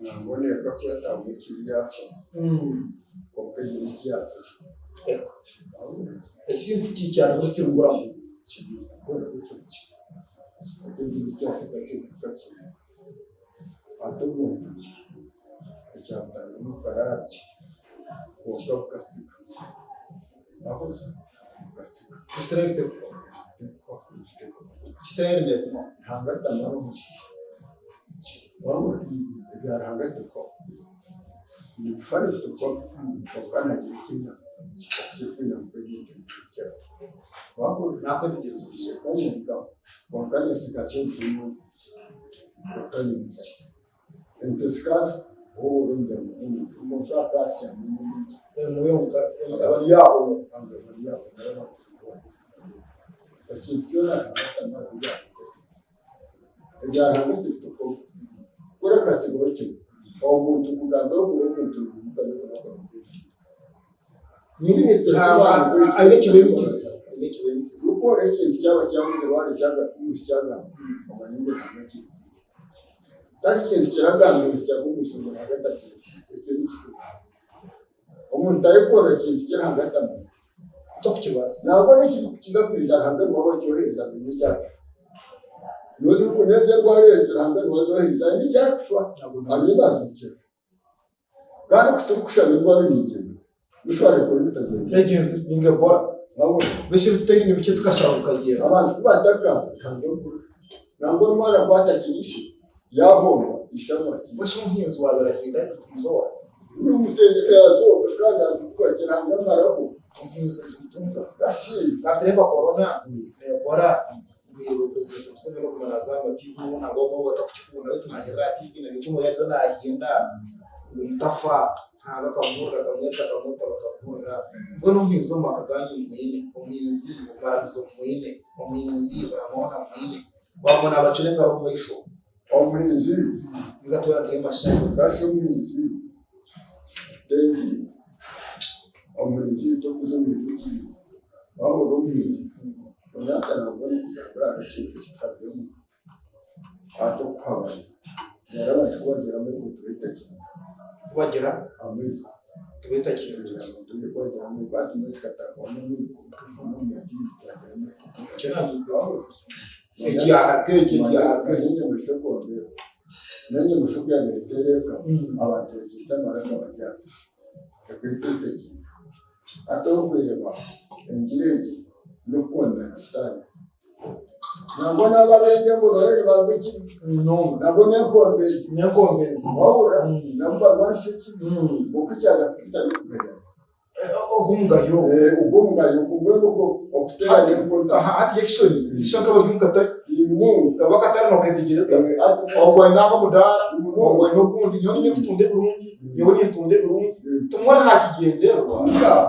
A: Nangwa neeka kwetaamu ekibi yaafa, kwonka eine eki yaatsire.
B: Ekitiinisa kikyariho tikirikuburamu.
A: Kwonka eine eki yaatsire kakye. Hati omuntu ekyamutanga n'obukaraara kwonka bukatsiga. Wahurira? Bukatsiga.
B: Israeli terikuhwaho. Israeli negumaho.
A: Ruhanga tamara omuntu. Wahurira? Ebya Ruhanga tibihwaho. Nibifana nibituhwaho kwonka nagira ekiina okukirikwinganuka ebintu nibikira. Wahurira?
B: Nakwetegyereza.
A: Kwonka nyetsigaza omujinya ogu. Bakanyimukya. Ente zikaza obu omuryango gw'omuntu omuntu akaasya n'omuntu.
B: Emwe yonka aba ari aho.
A: Aba ari aho Ekintu kyona ebya Ruhanga tibitukoba. Kureka kiba kimwe. Omuntu kugamba okuri omuntu nigumuka
B: Aine ekibeemukiza. Aine ekibeemukiza.
A: Kukora ekintu kyaba kyamuzire waaba kyagaruka omu nsi kyagamba omanye ngu Ruhanga akiri. Tari kintu kiragamba ngu kyagwa omu nsi ngu Ruhanga takiri. Ekyo n'ekishuba. Omuntu ayekora ekintu ki Ruhanga atamanya.
B: Tokukibaasa.
A: Nangwa n'ekirikukiza kwija Ruhanga niwe wakyohereza aine eki arikufa. Nooza n'ezi endwara ezi Ruhanga niwe azohereza aine eki arikufa, ariyo naazibukira. Kandi oku turikushaba endwara niigyenda. Noshusha wareeba ebitagyenda.
B: Egi ensi ninga Ebola.
A: Wabona?
B: Mbwenu ebitaine bikye tukashaba bukagyenda.
A: Abantu ku bataka Ruhanga ahurira. Nangwa n'omwana ku atakira ishe, yaahondwa, ishe amwakira.
B: Mbwenu shi omuhinzi waabire ahinda nitumuzoora?
A: Azooka kandi azikubakira Ruhanga amaraho.
B: Omuhinzi nitumutunga.
A: Kasi.
B: Katureeba korona na Ebola Muhirwe Purezidenti Museveni okuguma naaza aha matiivi ngu nangwa abamwe batakukikunda beitu naahirira aha tiivi na buri omwe ariyo naahinda ngu mutafa nangwa akamuhurira akamweta akamweta bakamuhurira. Mbwenu omuhinzi omu maka gaanyu mumwine, omuhinzi omu maramizo mumwine, omuhinzi buri hamwe hoona mumwine, waaguma naabacura engaro omu maisho.
A: Omuhinzi.
B: Ninga twena turi amashani.
A: Kasi omuhinzi tengiri, omuhinzi tokuza omu ekibi, waaba ori omuhinzi Onyanka nangwa n'okugambira aha ekintu ekitabiremu hati okuhabana reero abantu kubagira amaiko tubeeta kintu.
B: Kubagira?
A: Amaiko.
B: Tubeeta kintu.
A: Abantu kubagira amaiko hati nyowe tukatahwamu amaiko omu madiini twagira amaiko.
B: Ekyaharika eki ekyaharika eki.
A: N'enyamaishwa ekwongera n'enyamaishwa oku yaabaire eteera eka abantu bagiitsa amaraka baryata ekaita ekintu. Hati orikureeba engiri egi n'okukundana sitaane. Nangwa n'abo ab'enda ngu nabo nibanga ekibi. Nabo n'enkombezi.
B: N'enkombezi.
A: Wahurira? Nabo nibarwanisa ekibi. Kwonka ekyaza kututa n'okugayana.
B: Ogw'omugayo.
A: Ogwo omugayo mbwenu okwo okuteerana enkono.
B: Hati ekishoni nikishusha nk'abari omu katare.
A: Munonga.
B: Obu akatare nokeetegyereza. Ogwo aine aha omudaara, ogwo aine ogundi. Nyowe niinye nkutunda ebirungi, nyowe nintunda ebirungi. Tumwe aha kigyendererwa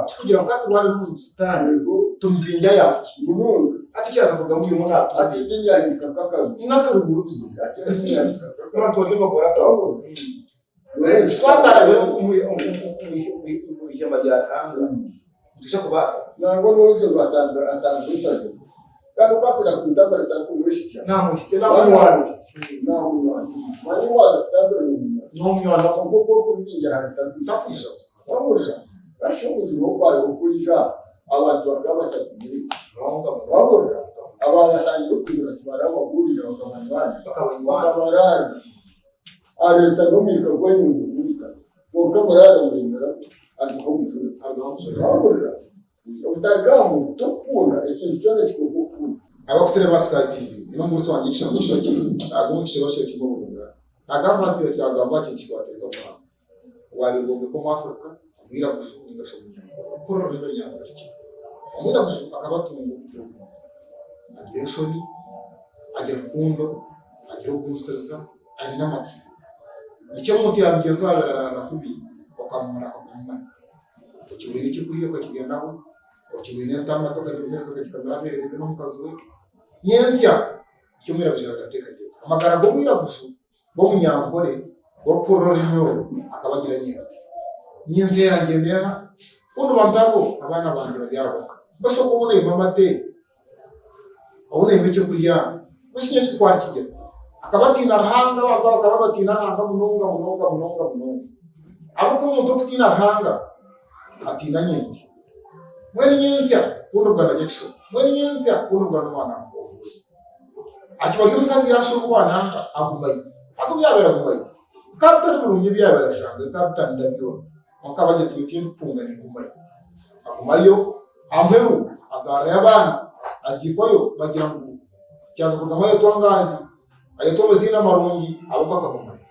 B: ky'okugira ngu ka turwane n'omuzigu Sitaane, tumubingye ayabuki. Hati ekyaza kurugamu buri omwe naatunga. N'akaruguru buzima. Abantu bariyo nibakora akabi. Twatarabire omu ihema rya Ruhanga, nitwija kubaasa.
A: Nangwa n'oija ngu atangwe Kandi ku akuza kumutambira atarikumwehitsya.
B: Naamwehitsya, naamunywana.
A: Naamunywana. Manya waaza kutambira noomunywana.
B: Noomunywana
A: buzima. Kwonka oku orikumubingira hare tarikwija.
B: Tarikwija buzima.
A: Wahurira? Kasha obuzima oku okwija abantu bakaba batagumire.
B: Munonga munonga.
A: Wahurira? Aba batangire okuhurira tibarababuurira bakabanywana.
B: Bakabanywana.
A: Bakabaraara. Areeta n'omwika gw'enyungu gwita. Kwonka muraara muremeraho arugaho omujura.
B: Arugaho omujura.
A: Wahurira? Obutarika aha muntu tokukunda ekintu kyona ekikorwa okukunda.
B: Abakutureeba aha Sky TV, nyine omugurusi wangye Jackson Kishokye naaruga omu kishebo kye kimwe Oburunga. Naagamba ati ekyagamba ati tikikwataine n'obuhangwa. Waabaire bwombeka omu Africa, omwiraguju ninga shi omunyankore okuhurira orurimi orunyankore rukye. Omwiraguju akaba atunga okugira omuntu, agira enshoni, agira rukundo, agira okugumisiriza, aine n'amatsiko. Nikyo omuntu yaaba mugyenzi waawe araara kubi okamumara akagumumanya. Okiboine ekyokurya okakirya nawe, okiboine entaama nto okagimuheereza akagikamira abeereere n'omukazi we. Nyentsya nikyo omwiraguju yaabaire arateekateeka. Amagara g'omwiraguju g'omunyankore g'okuhurira orurimi oru akaba agira nyentsya. Nyentsya yangye neeha? Ku ndiba ntariho abaana bangye baryarokoka. Mbwenu shi oku oboneiremu amate, oboneiremu ekyokurya, mbwenu shi nyentsya ku arikigira? Akaba atiina Ruhanga, abantu abo bakaba nibatiina Ruhanga munonga munonga munonga munonga. Ahabw'okuba omuntu orikutiina Ruhanga atiina nyentsya. Mbwenu nyentsya ku ndibuga narya ekishuba, mbwenu nyentsya ku ndibuga n'omwana nkunguuza. Akiba ari omukazi yaashuba owa nanka agumayo. Haza obu yaabaire agumayo, bikaba bitari birungi ebi yaabaire ashanga, bikaba bitanira byona. Kwonka abagira ati beitu tindikukunga ningumayo. Agumayo, aha muheru azaarayo abaana, aziikwayo bagira ngu kyaza kurugamu ayetwa Nganzi, ayetwa amaziina marungi ahabw'okuba akagumayo.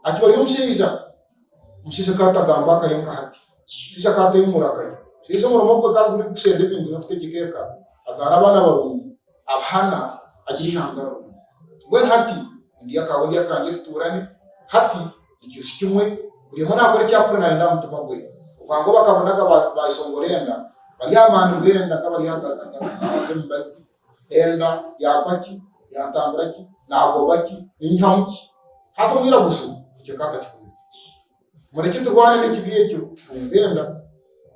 B: Akiba ari omushaija, omushaija akaba atagamba akayo nka hati, omushaija akaba atahemura akayo, omushaija omurimo gwe gukaba guri kusherura ebintu n'okutegyeka eka, azaara abaana barungi, abahana, agira eihanga rirungi. Mbwenu hati ndi akaawe ndi akangye situurane, hati nikyo kimwe buri omwe naakora eki arikukora naayenda aha mutima gwe. Obwangu bakabonaga baashongora enda bari aha maani g'enda nk'abari aha g'emibazi, enda yaampa ki, yantambira ki, naagoba ki, ninyihamu ki? Haza omwiraguju ekyo akaba atakikozesa. Murekye turwane n'ekibi ekyo tufunze enda,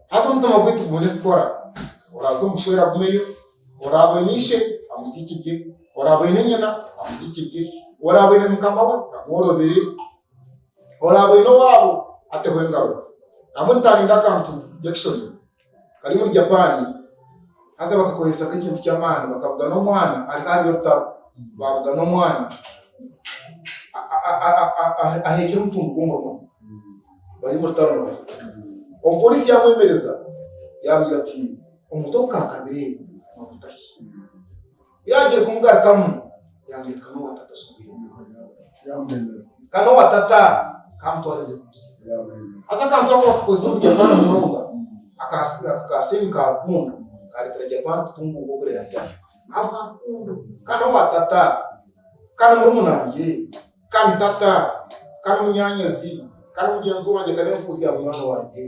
B: haza omutima gwaitu gubone kukora. Oraaze omu bushwere agumeyo, oraabe oine ishe amusiikye gye, oraabe oine nyina amusiikye gye, oraabe oine mukama we amworobere, oraabe oine owaabo ateho engaro. Nambwenu ntaninda akantu Jackson kari omuri Japan. Haza bakakozesa nk'ekintu ky'amaani, bakabugana omwana ari ahari orutaro, baabugana omwana aheekire omutumbi gw'omurumuna bari omu rutaro nibafa. Omupooriisi yaamwemereza yaamugira ati, Omuntu ogu kaakabireeba noomuta hi? Ku yaagiire kumugarukamu yaamugira ati, Ka n'owa tata oshobeirwe. Ka n'owa tata kamutwarize kumusiga. Haza akantu ako bakakozesa omu Japan munonga, aka kasenyi ka rukundo kareetera Japan kutunguuka okureeba ngu yahika. Ahabwa rukundo. Ka n'owa tata, ka n'omurumuna wangye, ka ni tata, ka ni munyaanyazi, ka ni mugyenzi wangye, ka n'enfuuzi ya munywani wangye,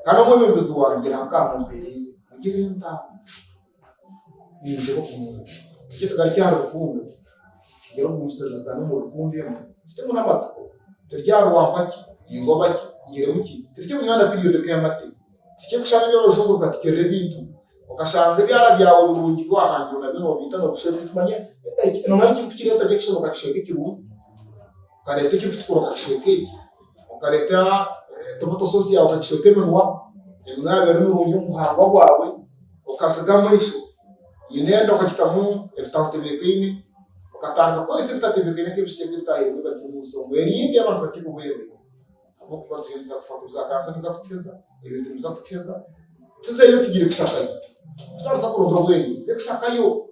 B: ka n'omwebembezi wangye nanka amumpeereize. Mugire entaama. Ningira okumanya. Nikyo tugarukye ahari rukundo, tugire okugumisiriza n'omuri rukundo emwe, tutemu n'amatsiko, turye ahari wampaki, ningoba ki, nyiremu ki, turye kunywana period nk'ey'amate, turye kushanga eby'abajungu bikatukirira ebintu, okashanga ebyara byawe birungi ebi wahangirwe nabyo nobiita nobishweka kimanye nomanya ekirikukireeta gye okakishweka ekirungi, okareeta ekirikutukura okakishweka eki, okareeta tomato source yaawe okagishweka eminwa, eminwa yaaba eri mirungi omu buhangwa bwawe, okasiga amaisho, nyina enda okagitamu ebitatebeekaine, okatandika kukozesa ebitatebeekaine nk'ebisiika ebitaheebwa ebiri omu nsi omu, erindi abantu bakye kuhwerwa ahabw'okuba nituza kufa za kansa niziza kutuheza, ebintu nibiza kutuheza, tuzeyo tugiire kushakayo, tutandise kuronda obwengye tuze kushakayo.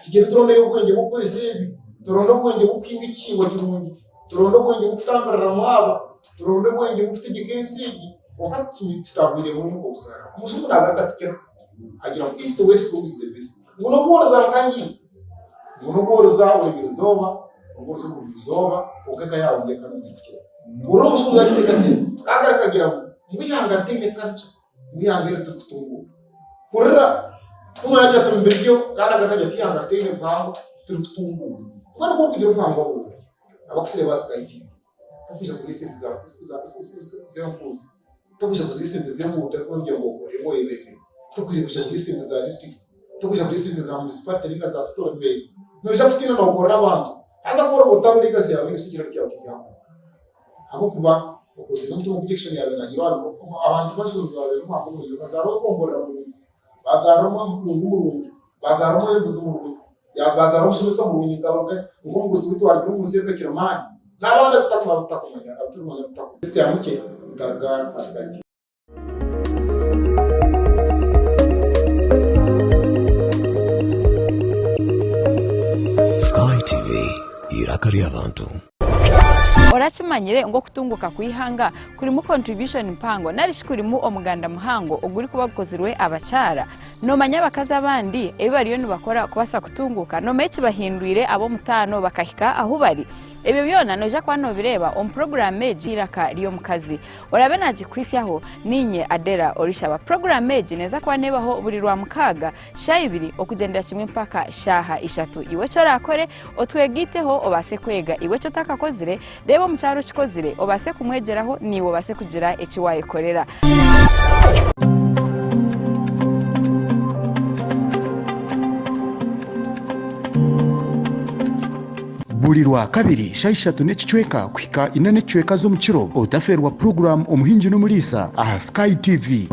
B: Tugyende turondeyo obwengye bw'okukozesa ebi, turonde obwengye bw'okuhinga ekihingwa kirungi, turonde obwengye bw'okutambiriramu aba, turonde obwengye bw'okutegyeka ensi egi, kwonka tutahwiremu obuzaare. Omujungu naagaruka atukira agira ngu East West who is the best? Ngu n'obu oriza nkahi, ngu n'obu oriza oburengyerwa izooba, n'obu oriza oburugwa izooba, kwonka eka yaawe eri eka nungi erikukirayo. Hurira omujungu yaakiteekateeka, kaagaruka agira ngu ngu eihanga ritaine culture. Ngu eihanga eri tirikutunguuka. Hurira ku mwagira ati mubiryo kandi agaruka agira ati eihanga ritaine buhangwa tirikutunguuka. Mbwenu ku orikugira obuhangwa burungi, abakutureeba aha Sky TV, tokwija kurya esente z'enfuuzi, tokwija kurya esente z'enguuto arikugira ngu okore oyebembere, tokwija kurya esente za disiturikiti, tokwija kurya esente za munisiparite ninga za site ori meeya. Noija kutiina nookorera abantu. Haza ku oriba otari legacy yaawe ninga shi ekiraro kyawe tiryakora. Ahabw'okuba okozire n'omutima ogw'okugira ekishushani yaabaire naagira abantu bajungi baabaire n'omuhanga murungi bakazaarwa egomborora murungi, baazaarwa omukungu murungi, baazaarwa omwebembezi murungi, baazaarwa omushomesa murungi nk'omugurusi waitu owaarugire omu nsi eka Kirimaani n'abandi abu tutakumanya abu turikumanya abu tutakumanya. Tyamuke ntaruga aha Sky TV.
C: Sky TV, eiraka ry'abantu.
D: Orakimanyire ngu okutunguka kw'eihanga kurimu contribution mpango nari shi kurimu omuganda muhango ogurikuba gukozirwe abakyara? Nomanya abakazi abandi ebi bariyo nibakora kubaasa kutunguka? Nomanya ekibahindwire ab'omutaano bakahika ahu bari? Ebyo byona noija kuba nobireeba omu puroguraamu egi Eiraka ry'Omukazi. Oraabe naagikuhitsyaho, niinye Adela Orishaba. Puroguraamu egi neeza kuba neebaho buri Rwamukaaga, shaaha ibiri okugyendera kimwe mpaka shaaha ishatu. Iwe eki oraakore, otwegaiteho obaase kwega. Iwe eki otakakozire, reeba omukyara okikozire obaase kumwegyeraho naiwe obaase kugira eki waayekorera.
E: Buri Rwakabiri shaaha ishatu n'ekicweka kuhika ina n'ekicweka z'omukiro, otafeerwa puroguraamu Omuhingi n'Omuriisa aha Sky TV.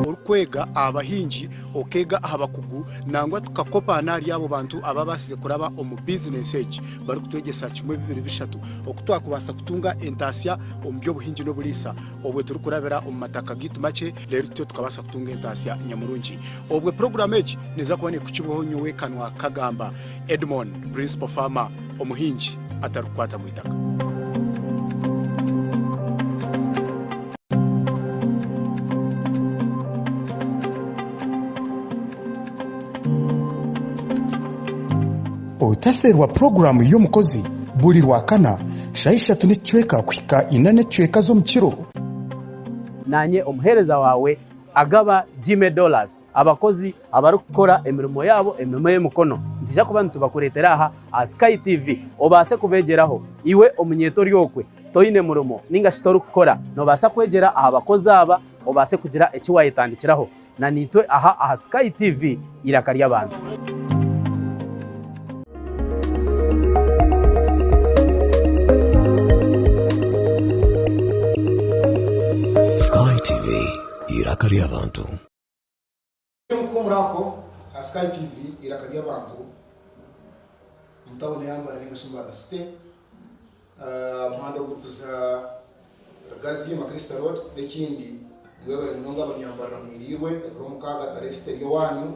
F: Orikwega aha bahingi, okeega aha bakugu nangwa tukakopaana ahari abo bantu ababaasize kuraba omu bizinesi egi barikutwegyesa kimwe bibiri bishatu oku twakubaasa kutunga entaasya omu by'obuhingi n'oburiisa obwe turikurabira omu mataka gaitu makye reero tutyo tukabaasa kutunga entaasya nyamurungi. Obwe puroguraamu egi neeza kuba neekukibwaho nyowe Kanwa Kagamba. Edmond, Principal Farmer, omuhingi atarikukwata mu itaka.
E: Otafeerwa puroguraamu y'omukozi buri Rwakana shaaha ishatu n'ekicweka kuhika ina n'ekicweka z'omukiro.
G: Naanye omuheereza waawe agaba Jimmy Dollars. Abakozi abarikukora emirimo yaabo emirimo y'emikono nitwija kuba nitubakureetera aha aha Sky TV obaase kubeegyeraho. Iwe omunyeeto ori okwe toine murimo ninga shi torikukora noobaasa kwegyera aha bakozi aba obaase kugira eki waayetandikiraho na naitwe aha aha Sky TV eiraka ry'abantu.
C: Sky TV, eiraka ry'abantu.
B: Akahuumuro ako aha Sky TV Eiraka ry'Abantu omu tauni ya Mbarara ninga shi Mbarara City aha muhanda ogurikuza Rugazi Macrista Road n'ekindi mwebare munonga abanyambarara muhiriirwe ebiro 6 tarehe City eri owaanyu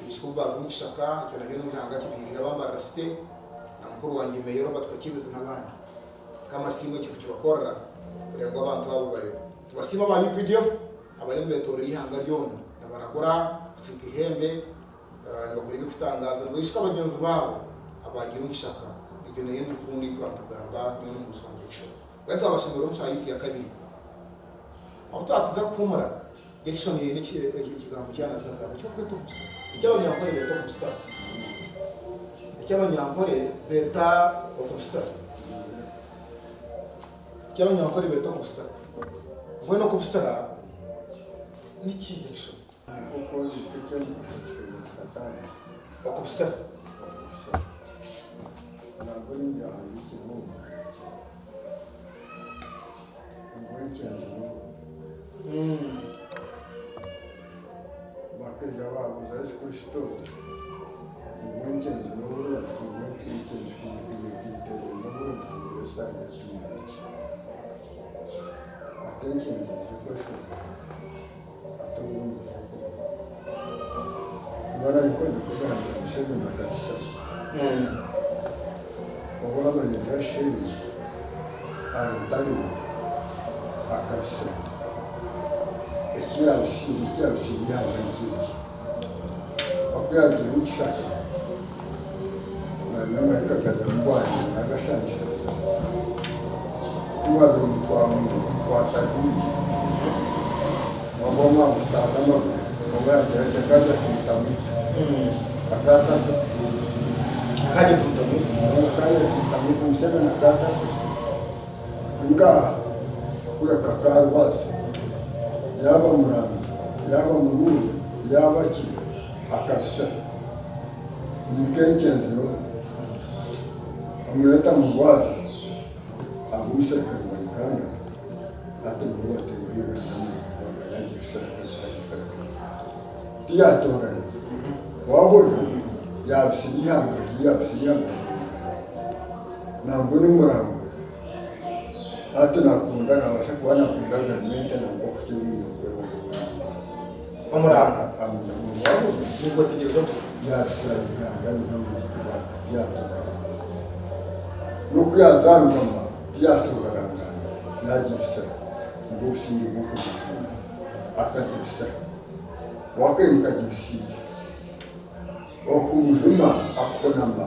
B: mwijuke obu baaza omu kishaka ekyo nakyo n'oruhanga kimuhiriire aba Mbarara City na mukuru wangye Meeya Robert Kakyebezi n'abandi. Mukama asiimwe ekyo kukibakorera kureba ngu abantu abo bariho. Tubasiime aba updf abariyo nibetoorora eihanga ryona nibaragura kucuuka eihembe, nibakora ebirikutangaaza, nibaijuka bagyenzi baabo abaagiire omu kishaka. Egyo neyo rukundo ei twaba nitugamba nyowe n'omuguzi wangye Jackson. Mbwenu twabashemererwa omu shaaha yaitu ya kabiri. Ahu twaba nituza kuhuumura, Jackson haine ekigambo eki yaaza kugamba eki barikweta okubisa. Eki Abanyankore beeta okubisa. Eki Abanyankore beeta okubisa. Eki Abanyankore beeta okubisa. Mbwenu okubisira niki Jackson?
A: Nikwo kwongyeka eky'omugasho kikaija kikatandika.
B: Okubisira.
A: Okubisira. Nabwo n'ebyahandiikirwe omu ngu enkyenzi nungi. Bakaija baabuuza Yesu Kristo ngu enkyenzi n'oburungi ngu enkyenzi kwiterereza oburungi Yesu yaagira ati mureke. Ati enkyenzi neija kweshongora. Ati obundi noija kuba. Mbwenu ahi ndikugambira Museveni akabisa. Obu aba naija Shemi ari Ntare akabisa. Eki yaabisiire, eki yaabisiire eihanga nikyo eki. Oku yaagiire omu kishaka naamanya akagazamu bwanyima yaagashangisiriza. Ku mwabaire nimukwata adui, mwaba mwamutaaka amaguru, omwe yaagira ati akaagira ati mutamwita, akaata asasi.
B: Akaagira ati mutamwita.
A: Akaagira ati mutamwita, Museveni akaata asasi. Nkaaha kureka akaarwaza, yaaba murangi, yaaba murundi, yaaba ki, akabisa. Ni nk'enkyenzi n'obu. Omureta murwaza aba omuserukare wa Uganda hati niwe wateirweho Uganda amagyengo aga yagibisira akabisa akabisa. Tiyatorana wahurira yabisira eihanga rye yabisira eihanga rya Uganda. Nangwa n'omurango hati nakunda nabasa kuba nakunda gavumenti nangwa okukira omunyankore wa Uganda.
B: Omuranga.
A: Wahurira
B: Nikwetegyereza busa.
A: Yabisira Uganda nibwo amagyengo aga tiyatorana. N'oku yaazangama tiyaashohora nganda, yaagibisira. Nibwo busingye bw'okugira akagibisira. Waakaimuka agibisiire. Okumujuma akuhunama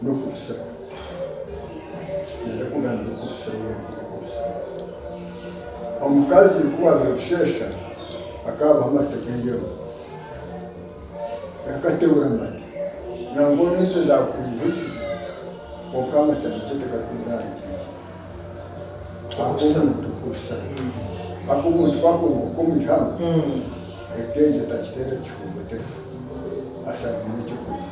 A: n'okubisira. Niinyenda kugambira okubisira weena oku barikubisira. Omukazi ku baabaire busheesha hakaabaho amate g'eirembo. Akatebura amate. Nangwa n'ente zaakwihisize kwonka amate makye tigarikubura aha rugyengye. Ak'omuntu kubisa. Ak'omuntu ku akunguka omu ihamba, eka egyo tagiteera kihumba tefa. Ashangwamu ekyokurya.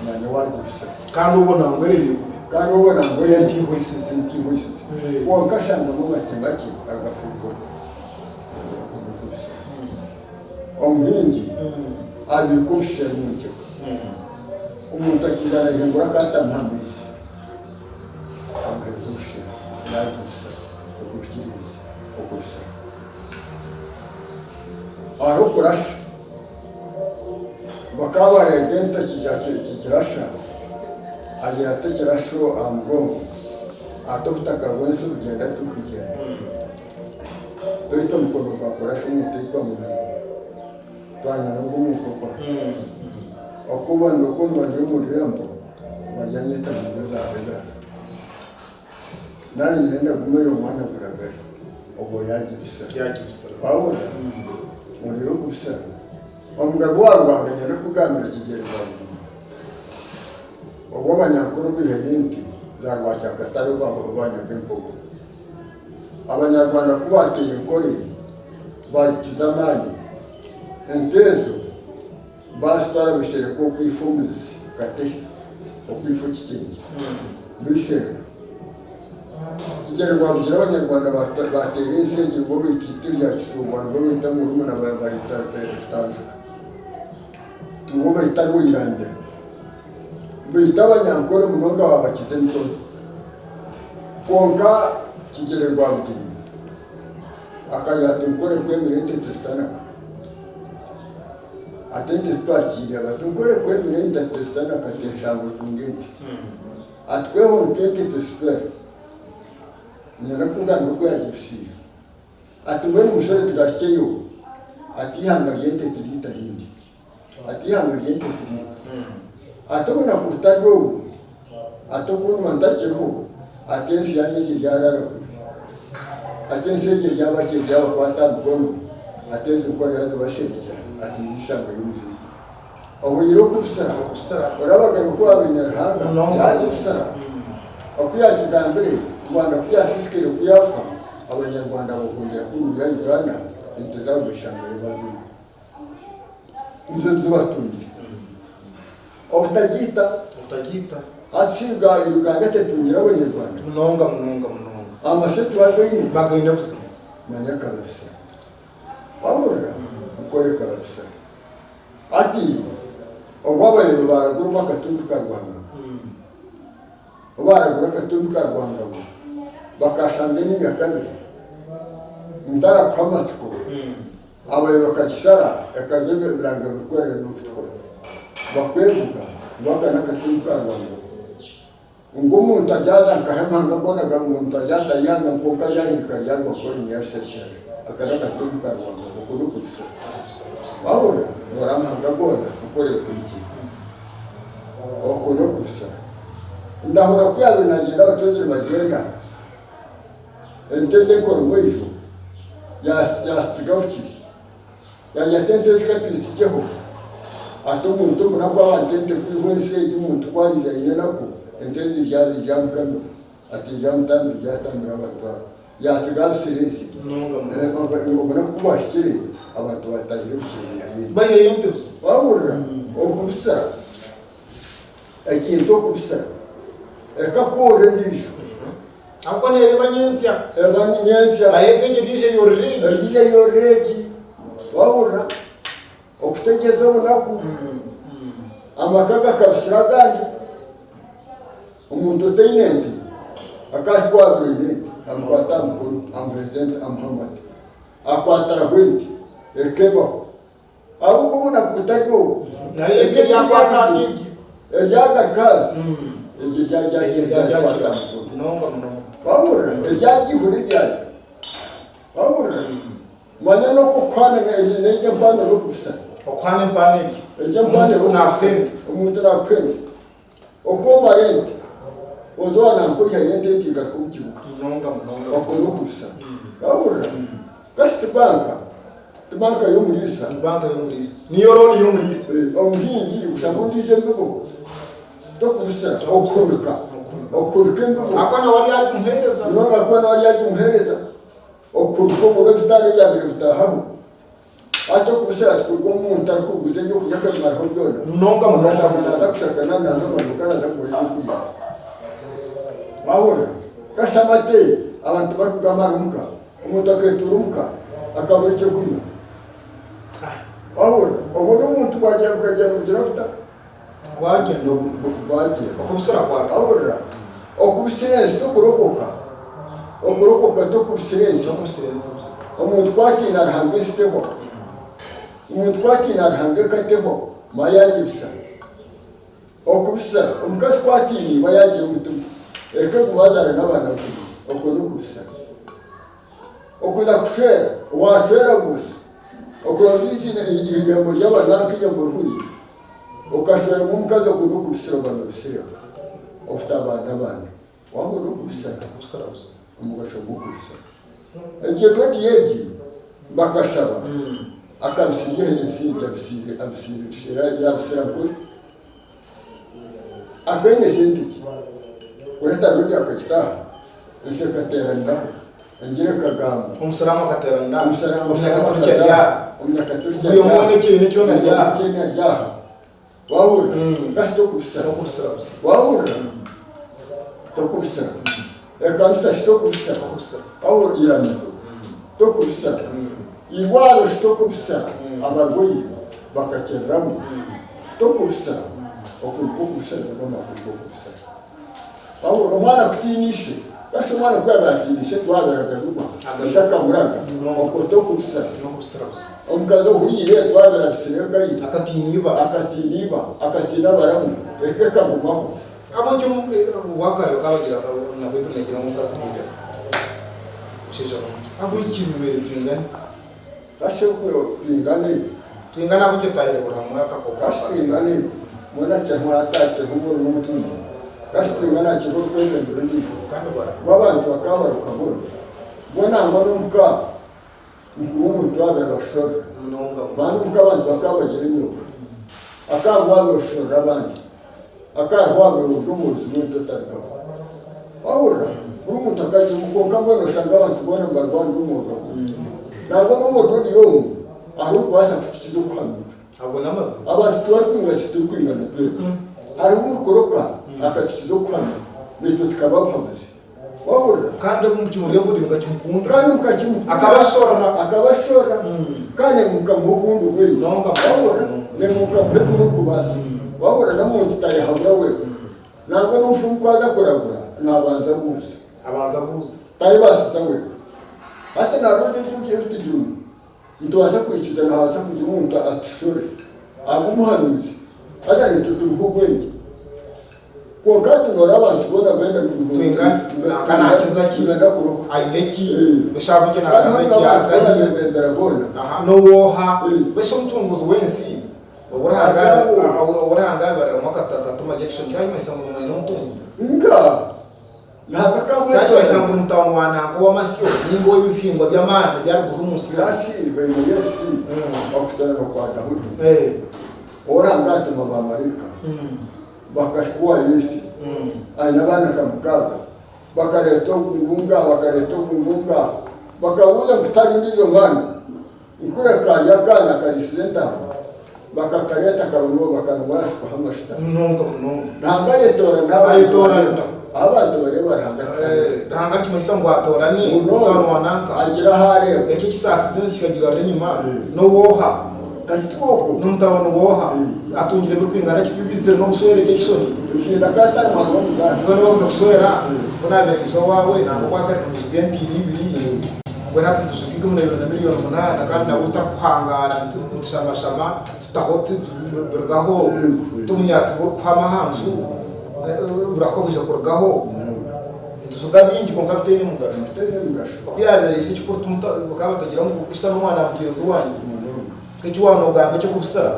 A: Manya waagibisa.
B: Kandi obwo nangwa eraire kubi.
A: Kandi obwo nangwa eraire
B: Ente ihwisize.
A: Ente ihwisize. Kwonka ashangwamu amate makye agafungura. Okwo n'okubisa. Omuhingi abiika obushera omu nkyeka. Omuntu akiija naahingura akatamuha amaizi, amuheereza obushera yaagibisa okuhikiiriza okubisa. Hariho okurasha, bakaba bareega ente kigirasha, agira ata ekirasho aha mugongo, ata obutaka bw'ensi bugyenda tibikugyenda. Baitu omukono gwakurasha omuntu ei gwamurema, twanywana ngu omu nkokora. Okuba oku mba ndi omu rurembo, baryanyeta ngu nyowe Zaake. Nari niinyenda gumeyo omwanya gurabire, obwo yaagibisira. Waahurira? Ohuriire okubisira? Omugabe wa Rwanda niinyenda kukugambira Kigyeri Rwabugiri, obu Abanyankore baihayo ente za Rwakyankatare obu baanyaga embogo. Abanyarwanda ku baateire Nkore baagikiza amaani, ente ezo baazitwara baishereka okwifa omuzizi Katehi, okwifa Kikyengye, baishereka. Kigyere Rwabugira Abanyarwanda baateera ensi egi nibwo baita eiti rya Kituubwa, nibwo baita murumuna bariita Rutanjuka. Ngu baita Rwerangira. Baita Abanyankore munonga babakiza emikono. Kwonka Kigyere Rwabugiri akagira ati nkore kwemera ente tezitanaka. Ati ente titwakiire ati nkore kwemera ente tezitanaka ati enshango etunga ente. Ati kwehonka ente tezifera. Niinyenda kukugambira oku yaagibisiire. Ati mbwenu mushure tugarukyeyo, ati eihanga ry'ente tiriita rindi. Ati eihanga ry'ente tiriita. Ati obunaku butari obu, ati okundiba ntakiriho, ati ensi yaanyu egyo eryaraara kubi. Ati ensi egyo eryaba ki eryabakwata aha mikono, ati ezi nkorera zibasherekyera, ati niyo ishanga y'omuzigu. Ohoire okubisira, orabagabe ku waabaire Ruhanga, yaagibisira. Oku yaakigambire, Rwanda ku yaasiisikaire ku yaafa, Abanyarwanda bahungira kunuya Uganda, ente zaabo beeshangayo baziine. Nizo zibatungire. Obutagiita.
B: Obutagiita.
A: Hati Uganda tetungire Abanyarwanda?
B: Munonga munonga munonga.
A: Amasyo tibagaine?
B: Bagaine buzima.
A: Manya akababisira. Wahurira? Nkore kababisira. Hati obu abayobe baaragura omu akatumbi ka Rwangabo, obu baaragura akatumbi ka Rwangabo bakashanga enimi akabiri, ntarakuha amatsiko, abayobe bakagishara ekaza ebiranga birikwera n'okutukura. Bakwevuga ngu aka n'akatumbi ka Rwangabo. Ngu omuntu aryaza nkahe amahanga goona ngu omuntu aryata eihanga kwonka aryahinduka aryagwa nk'ori nyarushekere. Aka n'akatumbi ka Rwangabo, oku n'okubisa. Wahurira? Ngu amahanga goona nkore okuhikire. Okwo n'okubisa. Ndahura ku yaabaire naagyenda abacwezi nibagyenda, ente ze enkora omwaijo yaazitsiga bukiri. Yaagira ati ente ezi ka tuzitsigyeho. Ati omuntu omunaku aha nte ente kwihwa ensi egi omuntu ku ariija aine enaku, ente ezi ziryamukamira. Ati eryamutambira eryatambira abantu aba. Yaatsiga abisire ensi. Obunaku ku bwahikire, abantu baatahire bukiri baihayo ente.
B: Baihayo ente busya.
A: Waahurira? Okubisira, ekintu okubisira, ekakurra endiijo.
B: Ahabw'okuba neereeba nyentsya.
A: Eba nyentsya.
B: Aheeka egyo eriija eyorora egi.
A: Eriija eyorora egi. Waahurira? Okutegyeza obunaku. Amaka gakabisira agandi. Omuntu otaine nte akahika owaabaire oine ente amukwata aha mukono amuheereza ente amuha amate. Akwatiraho ente ekebaho. Ahabw'okuba obunaku butari obu.
B: Nayo ente eryakwata aha egi.
A: Eryagaruka ahansi egyo eryagyakira aha mukono.
B: Munonga munonga.
A: Wahurira? Eryagihura eryayo. Wahurira? Manya n'oku okuhana n'egyo empano erikubisa.
B: Okuhana empano egyo.
A: Egyo empano
B: Omuntu naakuha ente.
A: Omuntu naakuha ente. Okwomara ente, oze owa nanka oihayo ente ente egaruka omu kibuga.
B: Munonga munonga.
A: Okwo n'okubisa. Wahurira? Kasi ti banka, ti banka y'omuriisa.
B: Ni banka y'omuriisa. Niyo looni y'omuriisa.
A: Omuhingi kushanga ondiijo embibo, tokubisira, okuhunika. Okuhunika embibo.
B: Ahakuba nawe aryagimuheereza.
A: Munonga ahakuba nawe aryagimuheereza. Okuhunika obwo ebitaara ebyabaire bitaahaho. Hati okubisira tikuruga omu muntu arikuguza ebyokurya akabimaraho byona.
B: Munonga munonga.
A: Okashanga naaza kushaka nari naaza omu maduuka naaza kugura ebyokurya. Waahurira? Kasha amate abantu barikugamara omuka, omuntu akeetuura omuka akabura ekyokunywa. Waahurira? Obwo n'obuntu bwagira bukagira nibugira buta?
B: Bwagyenda.
A: Bwagyenda.
B: Okubisira kwabwo.
A: Wahurira? Okubisira ensi tokurokoka. Okurokoka tokubisira ensi.
B: Tokubisira ensi buzima.
A: Omuntu ku atiina Ruhanga ensi tehwaho. Omuntu ku atiina Ruhanga eka tehwaho, manya yaagibisa. Okubisira, omukazi ku atiina iba yaagira omutima, eka eguma azaara n'abaana be. Okwo n'okubisira. Okuza kushwera, waashwera buuza. Okuronda eiziina eirembo ry'abananka eirembo rihuriire, okashweramu omukazi okwo n'okubisira oba noobisira obutabaana abaana. Waahurira okubisira? Omugasho gw'okubisira. Egyo rediyo egi bakashaba akabisirya ensi egi abisiire abisiire yaabisira nkuri. Akaine sente ki? Kureeta rediyo akagita aha, ensi ekateeraniraho. Engira ekagamba.
B: Omusiraamu akateeranira aha.
A: Omusiraamu
B: Omunyakaturiki ari aha.
A: Omunyakaturiki
B: Buri omwe n'ekibiina kyona ari aha.
A: Ekibiina ari aha. Wahurira? Kasi tokubisira.
B: Tokubisira buzima.
A: Wahurira? Tokubisira. Ekanisa shi tokubisira.
B: Tokubisira.
A: Wahurira? Iramizo. Tokubisira. Irwaro shi tokubisira. Abarwaire bakakiriramu. Tokubisa, okwo nikwo kubisa nigo amakuru g'okubisa. Wabura omwana kutiina ishe, kasha omwana ku yaabaire atiina ishe twaberaga bigwa, ishe akamuraga, okwo tokubisa. Omukazi ohuriire twabera abisire eka ye,
B: Akatiina iba.
A: Akatiina iba, akatiina abaramu, eka ekagumaho.
B: Ahabw'enki obwakare bakaba bagira na Baibuli neegira ngu omukazi naibera omushaija n'omuto? Ahabw'enki bibaire twingane?
A: Kasha twingane.
B: Twingane ahabw'enki otahire buri hamwe akakooko
A: Kasha twingane, mbwenu akiriho ata akiriho mbwenu n'omutungi. Kasha twingane akiriho orikwebembera ondiijo.
B: Kandi bara.
A: Bo abantu bakaba baruka boona. Bo nangwa n'omuka mukuru w'omuntu waabire abashorera.
B: Munonga.
A: Bandi omuka abantu bakaba bagira emyoga. Akaba waabire oshorera abandi. Akaba waabire ori omwozi w'ente otarikaho. Wahurira? Buri muntu akagira omu kwonka mbwenu oshanga abantu boona nibarwanira omwoga gumwe. Nangwa n'omwoga ori omu hariho orikubaasa kutukiza okuhanuura.
B: Ago n'amazima.
A: Abantu tibarikwingana titurikwingana twena. Hariho orikuroka akatukiza okuhanuura naitwe tukaba abahabuzi. Wahurira?
B: Kandi mukimurya buri mukakimukunda.
A: Kandi mukakimukunda.
B: Akabashorora.
A: Akabashorora. Kandi mukamuha obundi bwengye.
B: Munonga.
A: Wahurira? Mukamuha ebi murikubaasa. Wahurira? N'omuntu tayehabura wenka. Nangwa n'omufumu ku aza kuragura, naabanza abuuza.
B: Abanza abuuza.
A: Tayebaasiza wenka. Hati naroda egyo ebi turimu, nitubaasa kwikiriza nabaasa kugira omuntu atushore, abe omuhanuuzi, haza naitwe tumuhe obwengye. Kwonka hati noreeba abantu boona benda
B: Twingane, nanka naakiza ki,
A: nibenda kuroka.
B: Aine ki,
A: Eh.
B: eshaaha egi
A: Kandi
B: naagamba
A: hati
B: eki
A: abantu
B: yaruga
A: boona
B: hi.
A: bebembera boona.
B: Aha, n'owooha,
A: Eh.
B: mbwenu shi omucunguzi w'ensi Obu Ruhanga yaabariramu akatuma Jackson, kyakimanyisa ngu nimwine omutungi?
A: Nka, Ruhanga akamwetwara.
B: Kyakimanyisa ngu ni mutabani wa nanka ow'amasyo nainga ow'ebihingwa by'amaani ebi arikuguza omu nsi yoona?
A: Kasi baine Yesi okutorana kwa Daudi, ou Ruhanga atuma baamaraika bakahika owa Yesi aine abaana nka mukaaga, bakareeta ogu ngu ngaha, bakareeta ogu ngu ngaha, bakabuuza ngu tihariho ondiijo mwana? Kureka kari akaana kariisize entaama, bakakareeta kabonwa bakanwa ashukwaho amashita.
B: Munonga munonga.
A: Ruhanga ayetoorana ahu abantu
B: Ayetoorana.
A: bareeba. Ahu abantu bareeba Ruhanga tihareeba.
B: Ruhanga nikimanyisa ngu atoorane
A: Munonga.
B: mutano wa nanka.
A: Agira ahu areeba.
B: Eki ekisaasize ensi kikagigarura enyima
A: Eh.
B: n'owooha?
A: Kasi tikwo?
B: N'omutabani w'oha?
A: Eh.
B: Atungire ebirikwingana kiti bibizire n'obushwere Jackson?
A: Ruhinda ka atari mwana w'omuzaana.
B: Mbwenu bakuza kushwera,
A: Eh.
B: ku naabaire nyija owaawe nangwa obwakare nitujuga entiiri ibiri. Mbwenu hati nitujuga 12 na miriyoni munaana kandi nabwo butarikuhangaara nitushamashama tutaho birugaho ti obunyaatsi burikuhama aha nju burahika bwija kurugaho nitujuga bingi kwonka bitaine mugasho. Oku yaabaire aija ekikuru bakaba batagira ngu eki n'omwana wa mugyenzi wangye nk'eki waaba noogamba eky'okubisira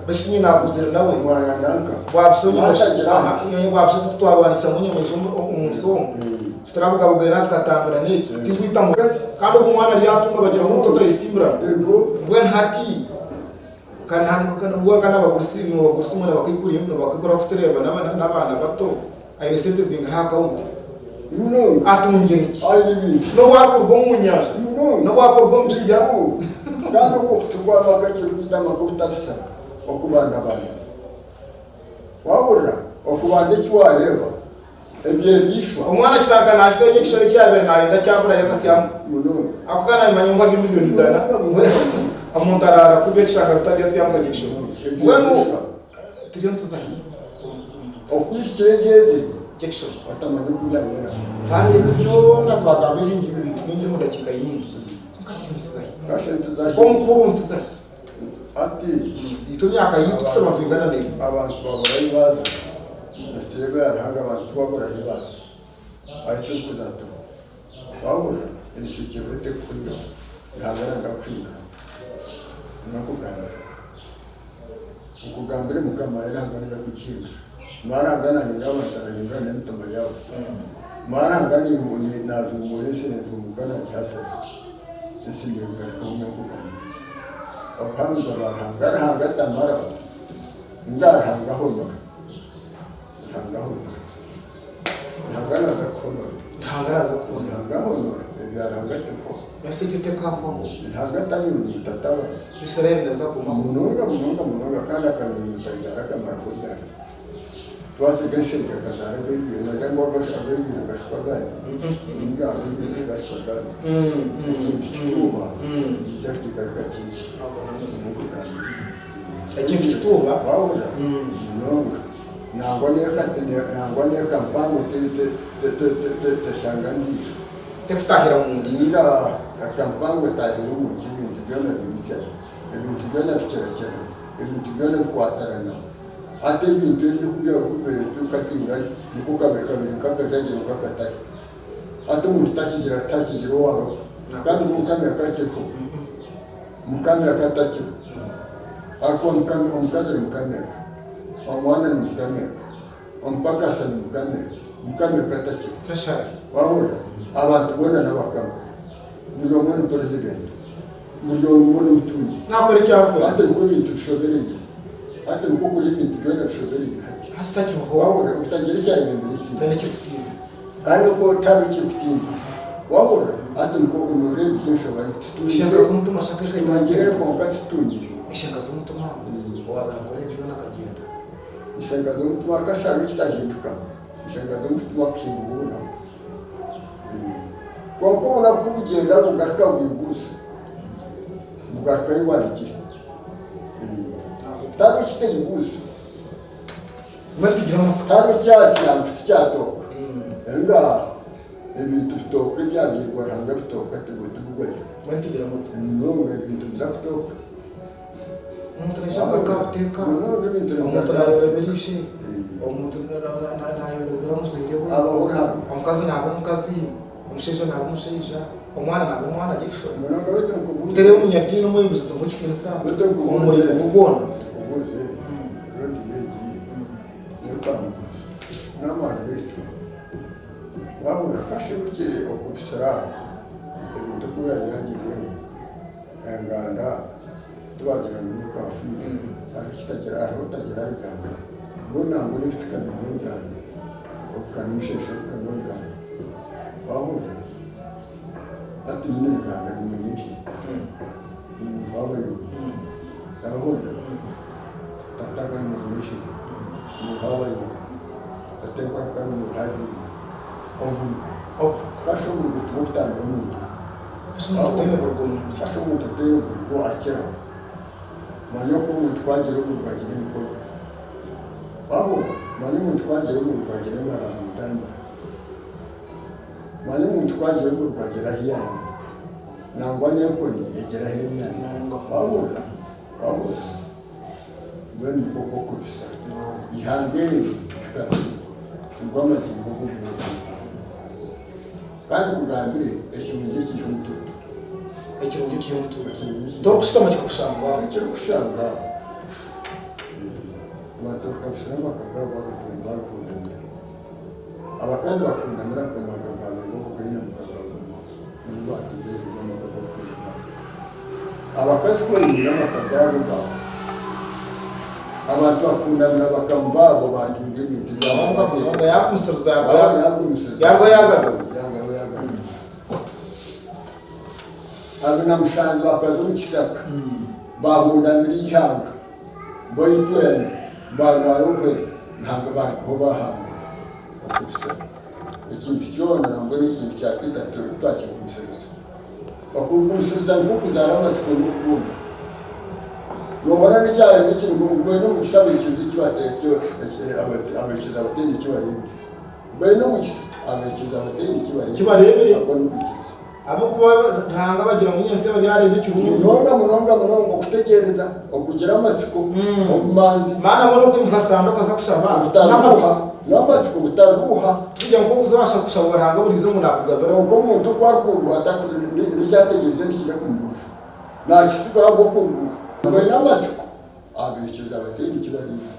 B: beitu tiinye naakuzire nawe bwabisa titwarwanisamu enyamaishwa omu nsi omu. Titurabugabugana tukatambura n'eki. Tinkwita mukazi. Kandi ogu omwana aryatunga bagira ngu omuntu otayesiimirana. Mbwenu hati ka n'abagurusi abagurusi mwena abakaikuru imwe abakaikuru abakutureeba n'abaana bato aine sente zingahi aha akawunti? Atungire ki? N'obu arikuruga omu nyanja, n'obu arikuruga omu bisiya.
A: Kandi okwo kuturwamaka ekirikwita amaka obutabisa okubandabanda. Wahurira? Okubanda eki wareeba. Eby'ebiishwa.
B: Omwana kitandika nahika eri ekishare eki yabaire nayenda kyaburayo akatyamuka.
A: Munonga.
B: Ako ka nabimanya ngu ari emiliyoni igana.
A: Munonga.
B: Omuntu araara kubi ekishanga bitari atyamuka gye ekishare. Mbwenu
A: Eby'ebiishwa.
B: turiyo nituza hi?
A: Okwishikira ebyezire.
B: Jackson.
A: Otamanya oku byayera.
B: Kandi ebi byona twagamba ebingi ebintu bingi omu dakiika nyingi. Kwonka turiyo nituza hi?
A: Kasha nituza hi?
B: Nk'omukuru nituza hi?
A: Hati
B: Itwe emyaka yaitu turi nitwingana naiwe.
A: Abantu babura ahi baaza. Nitureeba ya Ruhanga abantu tibabura ahi baaza. Ahi turikuza tuba. Wahurira? Enshekyeho terikuhuriraho. Ruhanga nanga kuhinga. Ninkugambira. Nkugambire Mukama ahi Ruhanga naija kukihinga. Mara Ruhanga nahindura abantu arahindura n'emitima yaabo. Mara Ruhanga nazumura ensi nezumuka nagihasira. Ensi neegarukamu n'okugambira. Okuhamiza ba Ruhanga, Ruhanga tamaraho, nga Ruhanga ahonora. Ruhanga ahonora. Ruhanga naaza kuhonora.
B: Ruhanga naaza kuhonora.
A: Ruhanga ahonora, ebya Ruhanga tibihwaho.
B: Ensi egyo tekahwaho.
A: Ruhanga tanyunyuuta tabaasa.
B: Israeli neeza kugumaho.
A: Munonga munonga munonga kandi akanyunyuuta ryari akamaraho ryari. Twasiga enshengi akazaara ag'eibiri noogira ngu ag'eibiri gashukwa agandi? Ninga ag'eibiri tigashukwa agandi. Ekintu kituuba nikiija kukigaruka kiije. Nikwo kugambire.
B: Ekintu kituuba.
A: Wahurira? Munonga. Nangwa n'eka nangwa n'eka mpango teshanga ndiijo.
B: Tekutaahira mu ndiijo.
A: Ninga eka mpango etaahira omu nju ebintu byona bimukyana, ebintu byona bikirakirana, ebintu byona bikwatirana. Hati ebintu ebi oku biri tukatinga niko kabiri kabiri nk'akazagire nk'akatare. Hati omuntu takigira takigira owaroka kandi mukama akakiriho mukama akatakiriho ahakuba mukama omukazi ni mukama eka, omwana ni mukama eka, omupakasi ni mukama eka, mukama eka atakiriho.
B: Kashara.
A: Wahurira? Abantu boona n'abakama. Buri omwe ni president. Buri omwe ni mutungi.
B: Nakora eki arikwenda.
A: Hati nikwo ebintu bishobereire. Hati nikwo kuri ebintu byona bishobereire hati.
B: Hati takibaho.
A: Wahurira? Obutagira ekyayebembera ekindi.
B: Taine ekirikutiina.
A: Kandi oku otariho ekirikutiina. Wahurira? Hati nikwo noreeba eby'enshonga
B: Ishenka z'omutima shaka
A: tutungire kwonka tutungire.
B: Ishenka z'omutima owaaba nakora ebi byona akagyenda.
A: Ishenka z'omutima akasharo ekitahinduka. Ishenka z'omutima kuhingura obunaku. Kwonka obunaku kubugyenda bugaruka bwiguusa. Bugaruka ahi bwarugire. Tihariho ekitayiguusa.
B: Mbwenu tugira amatsiko.
A: Tihariho ekyasya ngu tikyatooka. Enga ebintu bitooka ebyabyigwa Ruhanga bitooka tibwo tibigwayo.
B: Mbwenu tugira amatsiko.
A: Munonga ebintu biza kutooka.
B: Omuntu naija kugaruka aha buteeka.
A: Munonga ebintu
B: Omuntu
A: nibigaruka.
B: naayorobera ishe. Omuntu naayorobera omuzaire we.
A: Abaho Ruhanga.
B: Omukazi naaba omukazi, omushaija naaba omushaija, omwana naaba omwana Jackson.
A: Munonga beitu nkubuuze.
B: Ntereho omunyadiini omwebembezi tumuhe ekitiinisa
A: Beitu
B: omu
A: nkubuuze.
B: muringo gwona.
A: Nkubuuze. Rediyo egi n'ekanguuze. N'amaani beitu. Wahurira kashebukye okubisira ebintu oku byayangirwe enganda tibagira ngu nikafiire. Hariho ekitagira hariho otagira ruganda. Mbwenu nangwa n'ebituka biine oruganda. Orukana omusheeshe orukana oruganda. Wahurira? Hati nyine oruganda nimanya ki? Nimuha abayoyi. Wahurira? Tata nga nimanya ki? Nimuha abayoyi. Tatenkuru akaba nimuha abiine. Oburugo.
B: Oburugo.
A: Kasha oburugo tibukutambira omuntu.
B: Kasha omuntu otaine burugo omu
A: Kasha omuntu otaine burugo akiraho. Manya oku omuntu ku agira oburugo agira emikono. Wahurira? Manya omuntu ku agira oburugo agira engaro zimutambira. Manya omuntu ku agira oburugo agira ahu yaamira. Nangwa n'enkoni egira ahu ebyamira. Wahurira? Wahurira? Mbwenu nikwo kw'okubisa. Eihanga eri rikabisibwa nigwo amagingo g'obunaku. Kandi nkugambire ekirungi ekiiha omutuutu.
B: Ekirungi ekiiha omutuutu.
A: Ekirungi
B: Torikushutama kikakushanga.
A: Tikirikushanga. Abantu bakabisira amaka gaabo bagatemba barikundamira. Abakazi bakundamira amaka gaabo bobugaine amaka gaguma nibo batuzeerirwe amaka g'okureeba. Abakazi ku bainiire amaka gaabo gaafa. Abantu bakundamira bakamu baabo batunga ebintu byabo.
B: Munonga munonga yagumisiriza
A: Yagumisiriza.
B: yarwa yagaruka.
A: Yarwa yagaruka. Abina mushanju bakaza omu kishaka bahundamira eihanga boitwena barwara obuhere ntabwo barikuho bahanga okubisa. Ekintu kyona nangwa n'ekintu kyakwita twakigumisiriza. Okugumisiriza nikwo kuzaara amatsiko n'okukunda. Nohora n'ekyaro n'ekintu mbwenu omukisa abaikiriza eki abaikiriza bataine eki bareebire. Mbwenu omukisa abaikiriza bataine eki bareebire.
B: Eki bareebire.
A: Abo n'okwikiriza.
B: Ahabw'okuba Ruhanga bagira ngu nyentsya baryareeba ekirungi.
A: Munonga munonga munonga okutegereza, okugira amatsiko, obumanzi.
B: Maana mbwenu okwimuka sande okaza kushaba
A: Obutaruha.
B: n'amatsiko.
A: N'amatsiko butaruha.
B: Tikugira ngu okuza washaba Ruhanga buri izooba ngu nakugabira.
A: Kwonka omuntu ku arikuruha n'ekyategereza nikiija kumuruha. Nakisiga ahabw'okuruha. Mbwenu amatsiko abaikiriza bataine eki bareebire.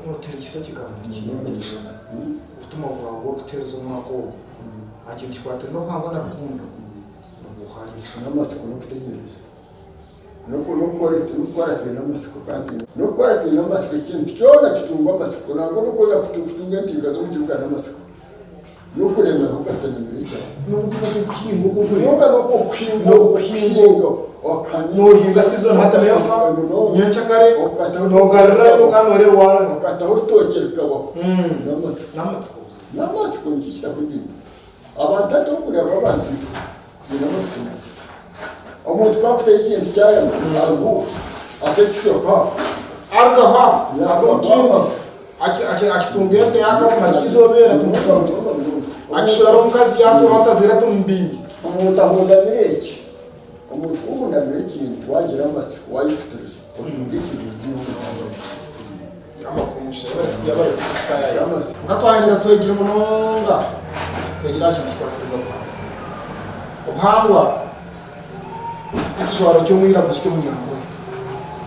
B: Noterekisa ekigambo ki obutumwa bwawe bw'okuteereza omwaka ogu aha kintu kikwatiraine n'obuhangwa na rukundo nibuuha Jackson?
A: N'amatsiko n'okutegereza. N'okukora twine amatsiko kandi n'okukora twine amatsiko ekintu kyona kitungwa amatsiko nangwa n'okuza kutunga entinga z'omu kibuga n'amatsiko. N'okureebera okatanamira ekyaro.
B: N'okuhinga oku okureba.
A: Munonga n'okuhinga okuhinga
B: Nohinga season hati niyo fa nyenkyakare nogarurayo kandi oreeba warayo.
A: Okataho orutookye rukabaho. N'amatsiko.
B: N'amatsiko gusa.
A: N'amatsiko nikyo kitakugira. Abantu hati orikureeba abantu baine amatsiko makye. Omuntu ku akutaho ekintu kyarema aruhuuka. Ate ekishoka hafu.
B: Arugaho aho aza omu kindi akitunga ente yakamuma kiizobera tumutunga akishwera omukazi yatura atazire tumubingi.
A: Omuntu ahundamire eki, omuntu kuhundamira ekintu wagira amatsiko wayikutiriza otunga ekirungi.
B: Nka twahindura twegire munonga, twegire aha kintu kikwatirwe obuhangwa. Obuhangwa n'ekijwaro ky'omwiraguzi ky'omunyankore.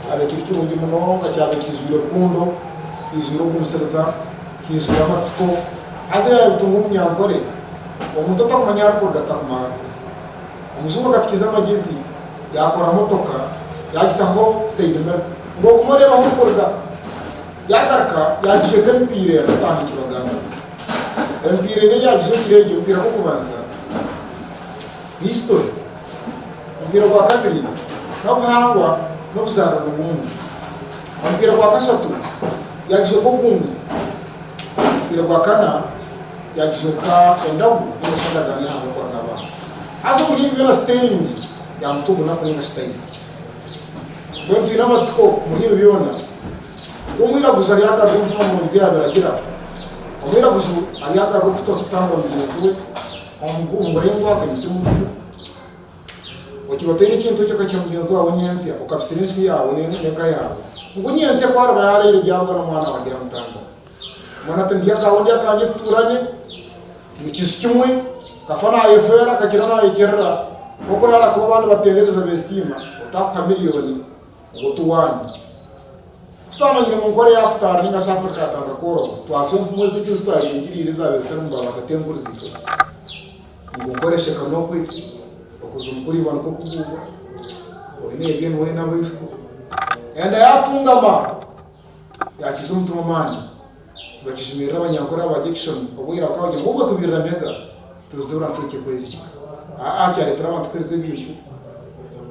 B: Kyaba kiri kirungi munonga, kyaba kiijwire rukundo, kiijwire ogumisiriza, kiijwire amatsiko. Haza yaabitunga omunyankore, omuntu otakumanya ahu arikuruga takumanya ahu arikuza. Omujungu akatukiza amagyezi yaakora motoka yaagitaho side mirror ngu ogume oreebe ahu orikuruga. Yaagaruka yaagijweka emipiira ena aha nikibagamba. Emipiira ena ei yaagijwekire egyo, omupiira gw'okubanza ni history, omupiira gwa kabiri n'obuhangwa n'obuzaarano bw'omuntu, omupiira gwa kashatu yaagijweka obuhunguzi, omupiira gwa kana yaagijweka endagu ninga shi endagaano y'eihanga kukora n'abantu. Haza omuri ebyo byona siteeringi yaamucwa obunaku ninga shi tayima. Mbwenu twine amatsiko omuri ebyo byona ngu omwiraguju aryagarura omutima murungi gu yaabaire agira, omwiraguju aryagarura okutambura mugyenzi we omu buraingwa akaimukya omugufu. Okiba otaine ekintu eki okakiha mugyenzi waawe nyentsya, okabisira ensi yaawe n'eka yaawe, ngu nyentsya ku ariba yaaraire ryabugana omwana waawe aryamutambira. Omwana ati ndya akaawe ndye akangye tuturane, nikiju kimwe, kafa naayefeera kakira naayekirira, nk'okuraara kuba abandi batendereza beesiima, otakuha miriyoni ngu otuwaanye. Ku twamanyire ngu Nkore yaakutaara ninga shi Africa yaatandika kworoba, twacwa enfumu ezaitu ezi twayeyegiriire ezaabaire zitari omu baabatatenkuriziitwe ngu Nkore esheka n'okwitsi, okuzimu kuriibwa nikwo kuguubwa, oine ebye niwe oine abaijukuru. Enda yaatungama! Yaakiza omutima amaani, bakijumirira abanyankore aba Jackson obwire bakaba bagira ngu obwe kubirira mega tibizibura ncwekye kweziika. Aa kyareetera abantu kuheereza ebintu,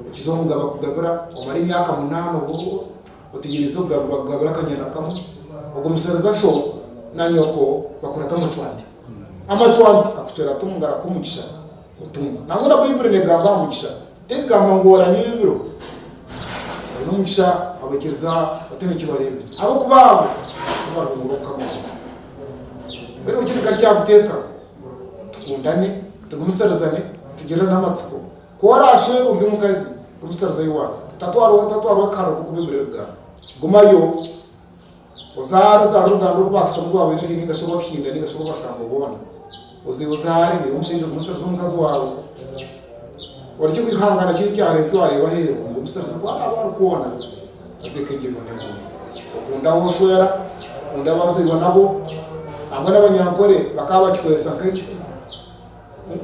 B: okiza omugabe akugabira omara emyaka munaana otegyereize okugabirwa akugabira akanyana kamwe, ogwo mushereza sho na nyoko bakureka amacwante. Amacwante akucwera ata omu ngaro akuha omugisha otunga. Nangwa na Baiburi neegamba aha mugisha. Terikugamba ngu oramye ebiro, baine omugisha abaikiriza bataine eki bareebire, ahabw'okuba abo nibo barihungura obukama bwa Ruhanga. Mbwenu buri kintu kari kyabuteeka, tukundane, tugumiisirizane, tugirirane amatsiko. Ku oraashwerwe ori omukazi, gumisiriza ahi waaza. Otatwarwa akaharo k'okuba ebiro ebigamba. Gumayo, ozaare, ozaare oruganda oru baakutamu rwabaire ruri ninga shi orw'abahinda ninga shi orw'abashango boona. Oze ozaare, naiwe omushaija ogumisirize omukazi waawe. Orekye kwihangana kiri ekyareebwa eki waareeba aheeru, omugumisirize ku araabe arikwoona, haza eka egyo ebone egume. Okunde ahu oshwera, okunde abu ozairwe nabo, nangwa n'abanyankore bakaba bakikozesa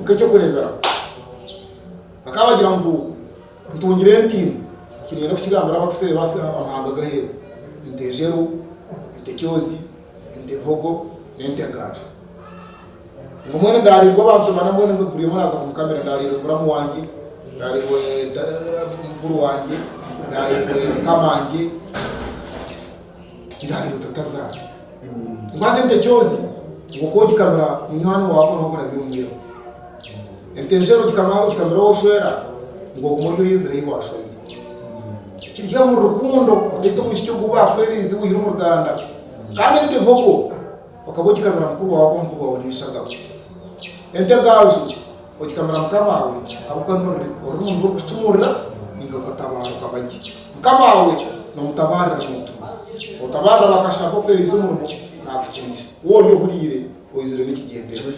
B: nk'eky'okureeberaho. Bakaba bagira ngu ntungire ente ina, eki niinyenda kukigambira abarikutureeba amahanga g'aheeru, ente njeru, ente kyozi, ente bihogo n'ente ngaaju. Ngu mbwenu ndaarirwe abantu bana mbwenu ngu buri omwe naaza kumukamira ndaarirwe muramu wangye, ndaarirwe mukuru wangye, ndaarirwe mukamangye, ndaarirwe tatazaara. Ngu haza ente kyozi ngu ku ogikamira munywani waawe ku noba orabire omu mwirima. Ente njeru ogikamira ou oshwera ngu ogume ori oyezire ei waashweire. Kiri omuri rukundo otaita omwishiki ogu ou baakweriize ou oihire omu ruganda. Kandi ente bihogo. Okaba ogikamira mukuru waawe ahabw'okuba mukuru waawe n'eshagama. Ente gaju ogikamira mukama waawe ahabw'okuba n'orurimi. Orurimi nirwo rukucumurira nainga rukatabaara okaba gye. Mukama waawe noomutabaarira nootunga. Otabaarira bakashaba okuheereza omurimo naakutungisa. Waaba ori ohuriire oizire n'ekigyendererwa.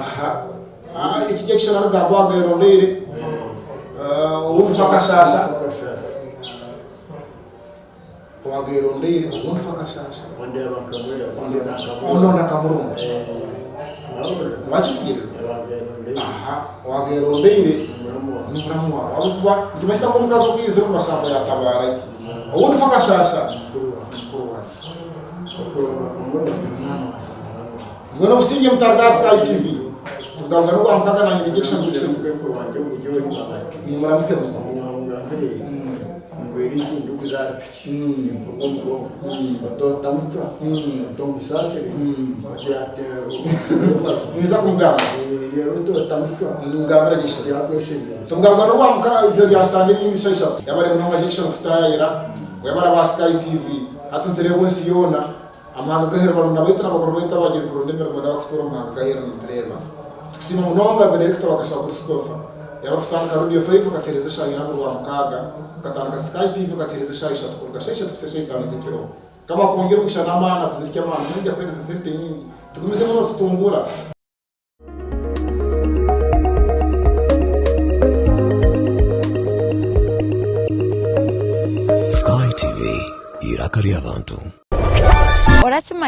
B: Aha eki ekishushani arikugamba waagerondeire obundi akashaasha. Owagerondeire obundi fa akashaasha ondi akamurunda. Wakyetegyereza? Aha, owagerondeire ni muramu waawe ahabw'okuba nikimanyisa ngu omukazi oku yaizire omu bashambo yatabaara gye. Obundi fa akashaasha mukuru wangye. Omwana wangye. Mbwenu obusingye mutari ga Sky TV. Tugaruka n'ogwa mukaga nanye ni Jackson Jackson. Nimuramutsya buzima. Ninza kumugamba.
A: Reero tota mucwa.
B: Ngambira Jackson.
A: Yakweshengyereza.
B: Tumugambwa n'orwamuka izooba rya Sande erindi shaaha ishatu. Yabare munonga Jackson kutaayaayira. Webare aba Sky TV. Hati nitureeba ensi yoona. Amahanga g'aheeru barumuna baitu na bakuru baitu abagiire kuronda emirimo n'abakutuura omu mahanga g'aheeru nimutureeba. Tukusiima munonga Benedicto Bakashaba Christopher. Yaba kutandika Radio Five okatuheereza eshaaha ina buri Rwamukaaga, okatandika Sky TV okatuheereza eshaaha ishatu kuruga shaaha ishatu kuhitsya shaaha itaano z'ekiro. Mukama akwongyere omugisha n'amaani akuzirikye amaani maingi akuheereze sente nyingi. Tugumizemu nootutunguura.
C: Sky TV, eiraka ry'abantu.
D: Orakimanya?